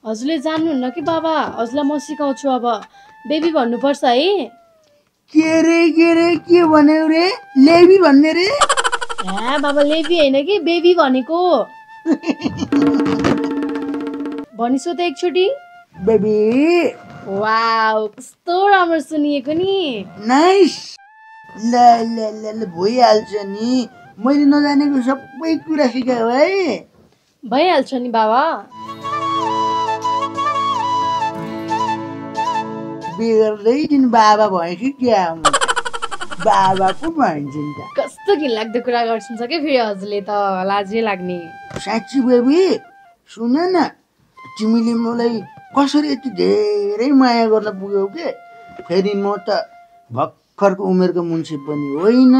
हजुरले जान्नुहुन्न कि बाबा हजुरलाई म सिकाउँछु अब बेबी भन्नुपर्छ है के भन्यो रे लेबी भन्ने रे ए बाबा लेबी होइन कि बेबी भनेको भनिसो त एकचोटि बेबी वाउ कस्तो राम्रो सुनिएको नि नाइस ल ल ल ल भइहाल्छ नि मैले नजानेको सबै कुरा सिकायो है भइहाल्छ नि बाबा बिगर्दै दिन बाबा भयो कि क्या बाबा पो भन्छ नि त कस्तो घिनलाग्दो कुरा गर्छिन्छ के फेरि हजुरले त लाजै लाग्ने साँच्ची बेबी सुन न तिमीले मलाई कसरी यति धेरै माया गर्न पुग्यौ के फेरि म त भर्खरको उमेरको मुन्सी पनि होइन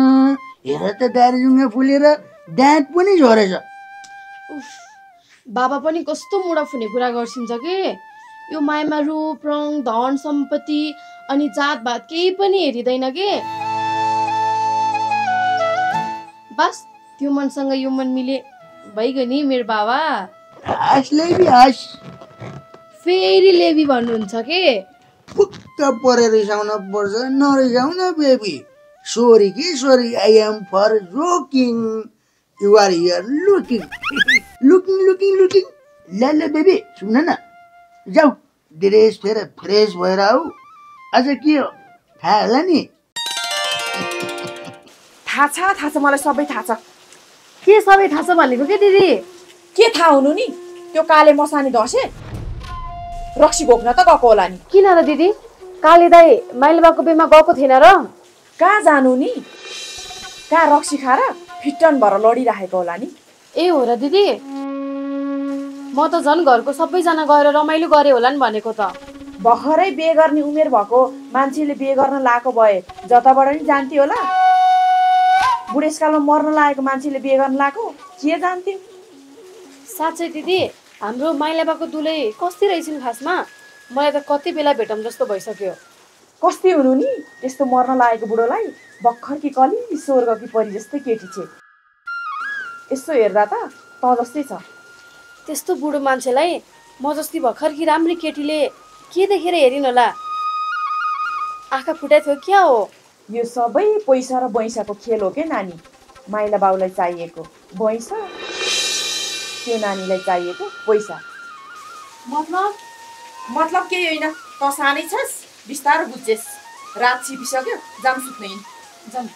हेर त दारीजुङ्गा फुलेर दाँत पनि झरेछ बाबा पनि कस्तो मुडा फुने कुरा गर्छिन्छ के यो मायामा रूप रङ धन सम्पत्ति अनि जातभात केही पनि हेरिँदैन के बस त्यो मनसँग यो मन मिले भइगयो नि मेरो बाबा फेरि लेबी भन्नुहुन्छ के पुक्क परेर रिसाउन पर्छ नरिसाउन बेबी सरी कि sorry I am for joking you are here looking ल ल बेबी सुन न जाऊ ड्रेस फेर फ्रेस भएर आऊ अझ के हो थाहा होला नि थाहा छ मलाई सबै थाहा छ के सबै थाहा छ भनेको के दिदी के थाहा हुनु नि त्यो काले मसानी दसे रक्सी घोक्न त गएको होला नि किन र दिदी काले दाई माइलबाको बेमा गएको थिएन र कहाँ जानु नि कहाँ रक्सी खाएर फिटन भएर लडिराखेको होला नि ए हो र दिदी म त झन् घरको सबैजना गएर रमाइलो गरे होला नि भनेको त भर्खरै बिहे गर्ने उमेर भएको मान्छेले बिहे गर्न लागेको भए जताबाट नि जान्थ्यो होला बुढेसकालमा मर्न लागेको मान्छेले बिहे गर्न लागेको के जान्थ्यो साँच्चै दिदी हाम्रो माइलाबाको दुलै कस्ती रहेछन् खासमा मलाई त कति बेला भेटौँ जस्तो भइसक्यो कस्तै हुनु नि त्यस्तो मर्न लागेको बुढोलाई भर्खर कि कली स्वर्गकी परी जस्तै केटी छे यसो हेर्दा त जस्तै छ त्यस्तो बुढो मान्छेलाई म जस्ती भर्खर कि राम्री केटीले के देखेर हेरिन् होला आँखा फुटाइ थियो क्या हो यो सबै पैसा र बैँसाको खेल हो के नानी माइला बाउलाई चाहिएको बैँसा त्यो नानीलाई चाहिएको पैसा मतलब केही होइन त सानै छस् बिस्तारो बुझ्छेस् रात छिपिसक्यो जाम सुत्ने जाम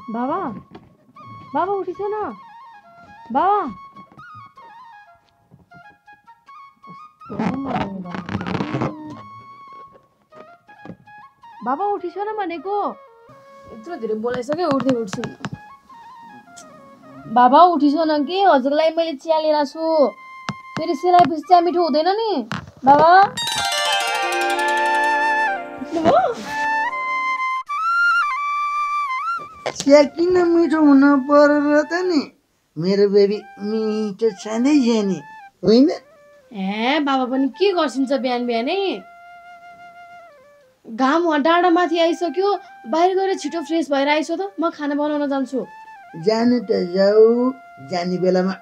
बाबा बाबा उठिछ न बाबा बाबा उठिछ न भनेको यत्रो धेरै बोलाइसक्यो उठ्दै उठ्छु बाबा उठिछ न के हजुरलाई मैले चिया लिएर छु फेरि सेलाएपछि चिया मिठो हुँदैन नि बाबा चिया किन मिठो हुन पर्यो त नि मेरो बेबी मिठो छँदैछ नि होइन ए बाबा पनि के गर्छिन्छ बिहान बिहानै घाम डाँडामाथि आइसक्यो बाहिर गएर छिटो फ्रेस भएर आइसो त म खाना बनाउन जान्छु जानु त जाऊ जाने बेलामा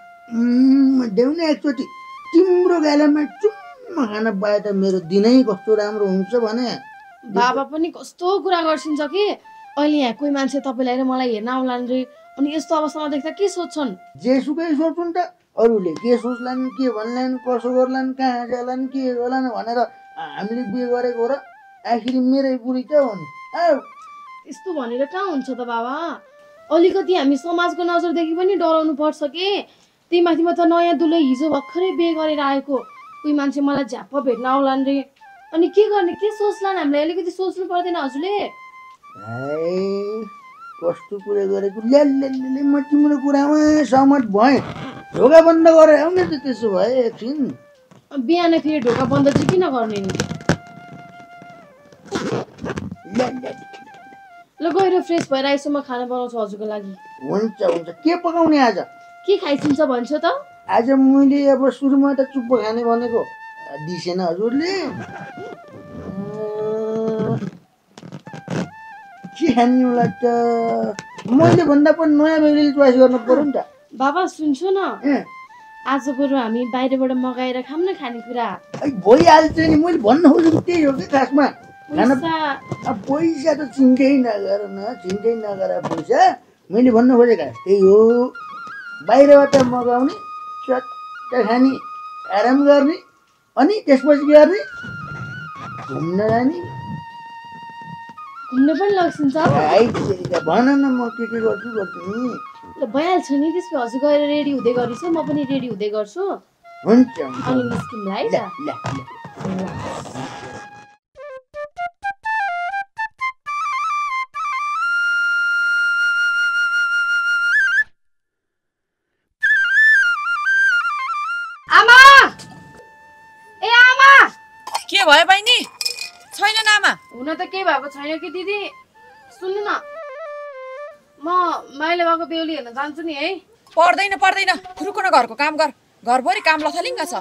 देऊ न एकचोटि तिम्रो गालामा चुम्मा खान पाए त मेरो दिनै कस्तो राम्रो हुन्छ भने बाबा पनि कस्तो कुरा गर्छिन्छ कि अहिले यहाँ कोही मान्छे तपाईँलाई र मलाई हेर्न आउलान् रे अनि यस्तो अवस्थामा देख्दा के सोच्छन् जेसुकै सोच्छन् त अरूले के सोच्लान् के भन्लान् कसो गर्लान् कहाँ जालान् के गर्लान् भनेर हामीले बिहे गरेको र आखिर मेरै बुढी त हो नि यस्तो भनेर कहाँ हुन्छ त बाबा अलिकति हामी समाजको नजरदेखि पनि डराउनु पर्छ के त्यही माथि त नयाँ दुलै हिजो भर्खरै बिहे गरेर आएको कोही मान्छे मलाई झ्याप्प भेट्न आउलान् रे अनि के गर्ने के सोच्लान् हामीले अलिकति सोच्नु पर्दैन हजुरले कस्तो कुरा गरेको ल्याले म तिम्रो कुरामा सहमत भएँ ढोका बन्द गरेर आउने त त्यसो भए एकछिन बिहान फेरि ढोका बन्द चाहिँ किन गर्ने नि ल गएर फ्रेस भएर आइसो म खाना बनाउँछु हजुरको लागि हुन्छ हुन्छ के पकाउने आज के खाइसिन्छ भन्छ त आज मैले अब सुरुमा त चुप्प खाने भनेको दिसेन हजुरले के खाने होला त मैले भन्दा पनि नयाँ बेबीले चोइस गर्नु पर्यो नि त बाबा सुन्छु न आज बरु हामी बाहिरबाट मगाएर खाऊँ न खानेकुरा भइहाल्छ नि मैले भन्नु खोजेको त्यही हो कि खासमा पैसा त चिन्दै नगर पैसा मैले भन्नु खोजेको त्यही हो बाहिरबाट मगाउने चट्ट खाने आराम गर्ने अनि त्यसपछि गर्ने घुम्न जाने घुम्न पनि लग्छिन्छ भन न म के गर्छु नि ल भइहाल्छ नि त्यसपछि हजुर गएर रेडी हुँदै गरिस् म पनि रेडी हुँदै गर्छु हुन्छ अनि निस्किमला है के भयो बहिनी छैन नामा हुन त केही भएको छैन कि दिदी सुन्नु न म माइला बाको बेहुली हेर्न जान्छु नि है पर्दैन खुरुकुन घरको काम गर घरभरि काम लथलिङ्ग छ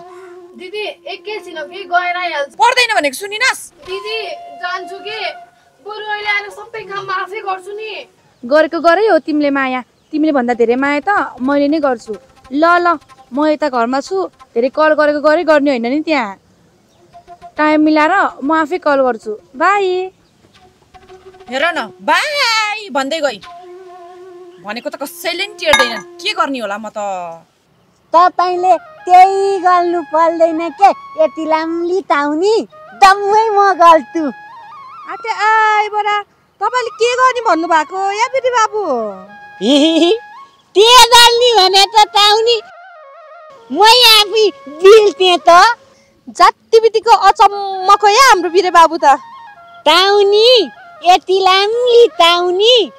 दिदी एकैछिन फेरि गएर आइहाल्छु पर्दैन भनेको सुनिनस् दिदी जान्छु कि बरु अहिले आएर सबै काम म आफै गर्छु नि गरेको गरै हो तिमीले माया तिमीले भन्दा धेरै माया त मैले नै गर्छु ल म यता घरमा छु धेरै कल गरेको गरै गर्ने होइन नि त्यहाँ टाइम मिलाएर म आफै कल गर्छु बाई हेर न बाई भन्दै गई भनेको त कसैले नि टेर्दैनन् के गर्ने होला म त तपाईँले त्यही गर्नु पर्दैन के यति लाम्ली ताउनी दम्मै म गल्छु आते आइ बडा तपाईले के गर्ने भन्नु भएको या बिटी बाबु के गर्ने भने त ताउनी मै आफै बिल्थे त जति बितिको अचम्मको या हाम्रो बिरे बाबु त ताउनी यति लाम्ली ताउनी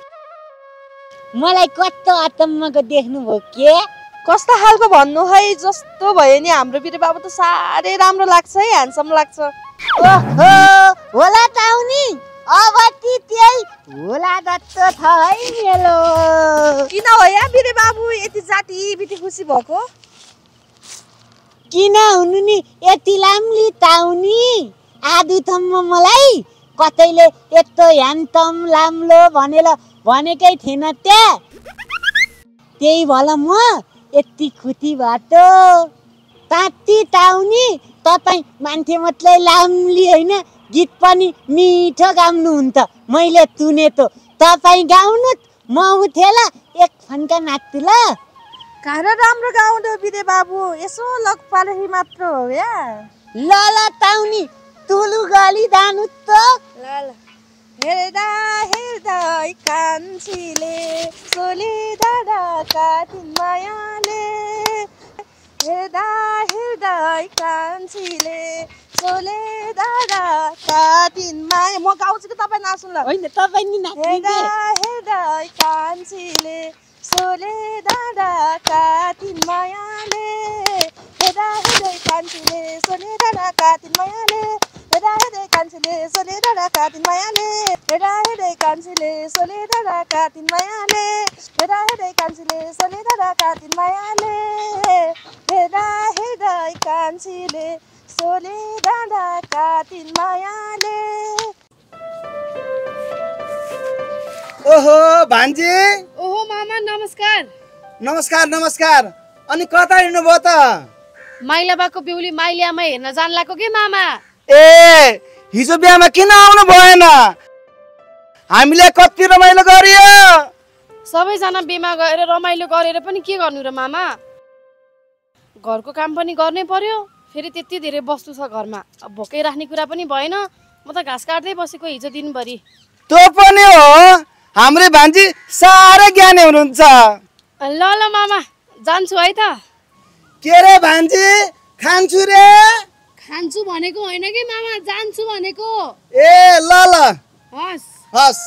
मलाई कस्तो अचम्मको देख्नुभयो के कस्तो खालको भन्नु है जस्तो भयो नि हाम्रो बिरे बाबु त साह्रै राम्रो लाग्छ है ह्यान्डसम लाग्छ ओहो होला ताउनी अब ती त्यही होला जस्तो छ है मेरो किन हो या बिरे बाबु यति जाति बिटी खुसी भएको किन हुनु नि यति लाम्ली ताउनी आधुथम्म मलाई कतैले यस्तो ह्यान्डसम लाम्लो भनेकै थिएन त्यही भला म यति खुसी बाटो ताती ताउनी तपाईँ मान्छे मात्रै लाम्ली होइन गीत पनि मिठो गाउनुहुन्छ मैले सुने त तपाईँ गाउनु म उठेला एक फन्का नाच्छु ल गाह्रो राम्रो गाउँदो बिरे बाबु यसो लग पालेही मात्र हो या ल ताउनी तुलु गली जानु त ल हेर्दा हेर्दा कान्छीले सोले दादाका तिन मायाले हेर्दा हेर्दा कान्छीले सोले दादाका तिन माया म गाउँछु कि तपाईँ नाच्नु ल होइन तपाईँ नि नाच्नु हेर्दा हेर्दा कान्छीले सोले दादाका तिन मायाले हेर्दा हेर्दै कान्छीले सोले दादाका तिन मायाले हेर्दा हेर्दै कान्छीले सोले दादाका तिन मायाले हेर्दा हेर्दै कान्छीले सोले दादाका तिन मायाले हेर्दा हेर्दै कान्छीले सोले दादाका तिन मायाले हेर्दा हेर्दै कान्छीले सोले दादाका तिन मायाले ओहो भान्जी ओहो मामा नमस्कार नमस्कार अनि कता हिँड्नुभयो त माइला बाको बेहुली माइली आमा हेर्न जान लाग्यो के मामा ए हिजो बिहामा किन आउनु भएन हामीले कति रमाइलो गरियो सबैजना बिमा गएर रमाइलो गरेर पनि के गर्नु र मामा घरको काम पनि गर्नै पर्यो फेरि त्यति धेरै वस्तु छ घरमा भोकै राख्ने कुरा पनि भएन म त घाँस काट्दै बसेको हिजो दिनभरि त्यो पनि हो हाम्रो भान्जी साह्रै ज्ञानी हुनुहुन्छ ल मामा जान्छु है त के रे भान्जी खान्छु रे खान्छु भनेको होइन कि मामा जान्छु भनेको ए ल हस्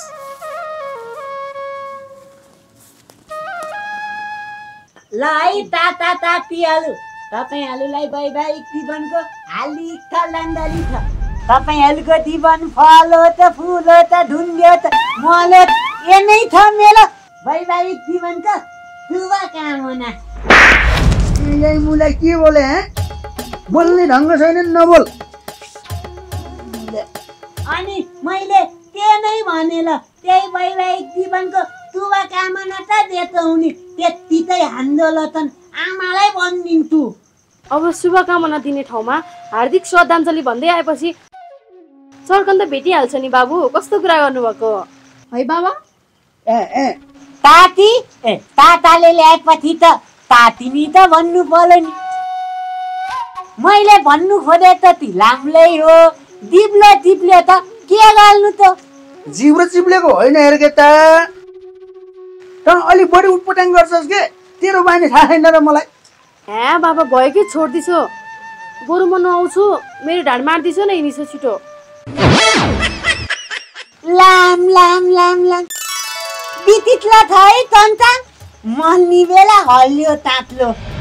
ल है ताता ताती आलु तपाईँ आलुलाई वैवाहिक जीवनको हालिक लान्दाली छ तपाईँहरूको जीवन फल हो त फुल हो त ढुङ्गे हो त मल हो ए नै छ मेरो वैवाहिक जीवनको शुभकामना यही मुलाई के बोले बोल्ने ढङ्ग छैन नबोल अनि मैले के नै भने ल त्यही वैवाहिक जीवनको शुभकामना त दिएको हुने त्यति चाहिँ आन्दोलन आमालाई भनिदिन्छु अब शुभकामना दिने ठाउँमा हार्दिक श्रद्धाञ्जली भन्दै आएपछि सर्कन त भेटिहाल्छ नि बाबु कस्तो कुरा गर्नुभएको है बाबा ताती ताताले ल्याएपछि त तातिनी त भन्नु पर्यो नि मैले भन्नु खोजे त ती लाम्लै हो दिप्लो त के गर्नु त जिब्रो चिप्लेको होइन हेर के त अलिक बढी उटपटाङ गर्छस् के तेरो बानी थाहा छैन र मलाई ए बाबा भयो कि छोड्दिछु बरु म नआउँछु मेरो ढाड मार्दिछु न हिँडिछ छिटो लाम बितितला थाहै तन्ता मन्नी बेला हल्लियो तात्लो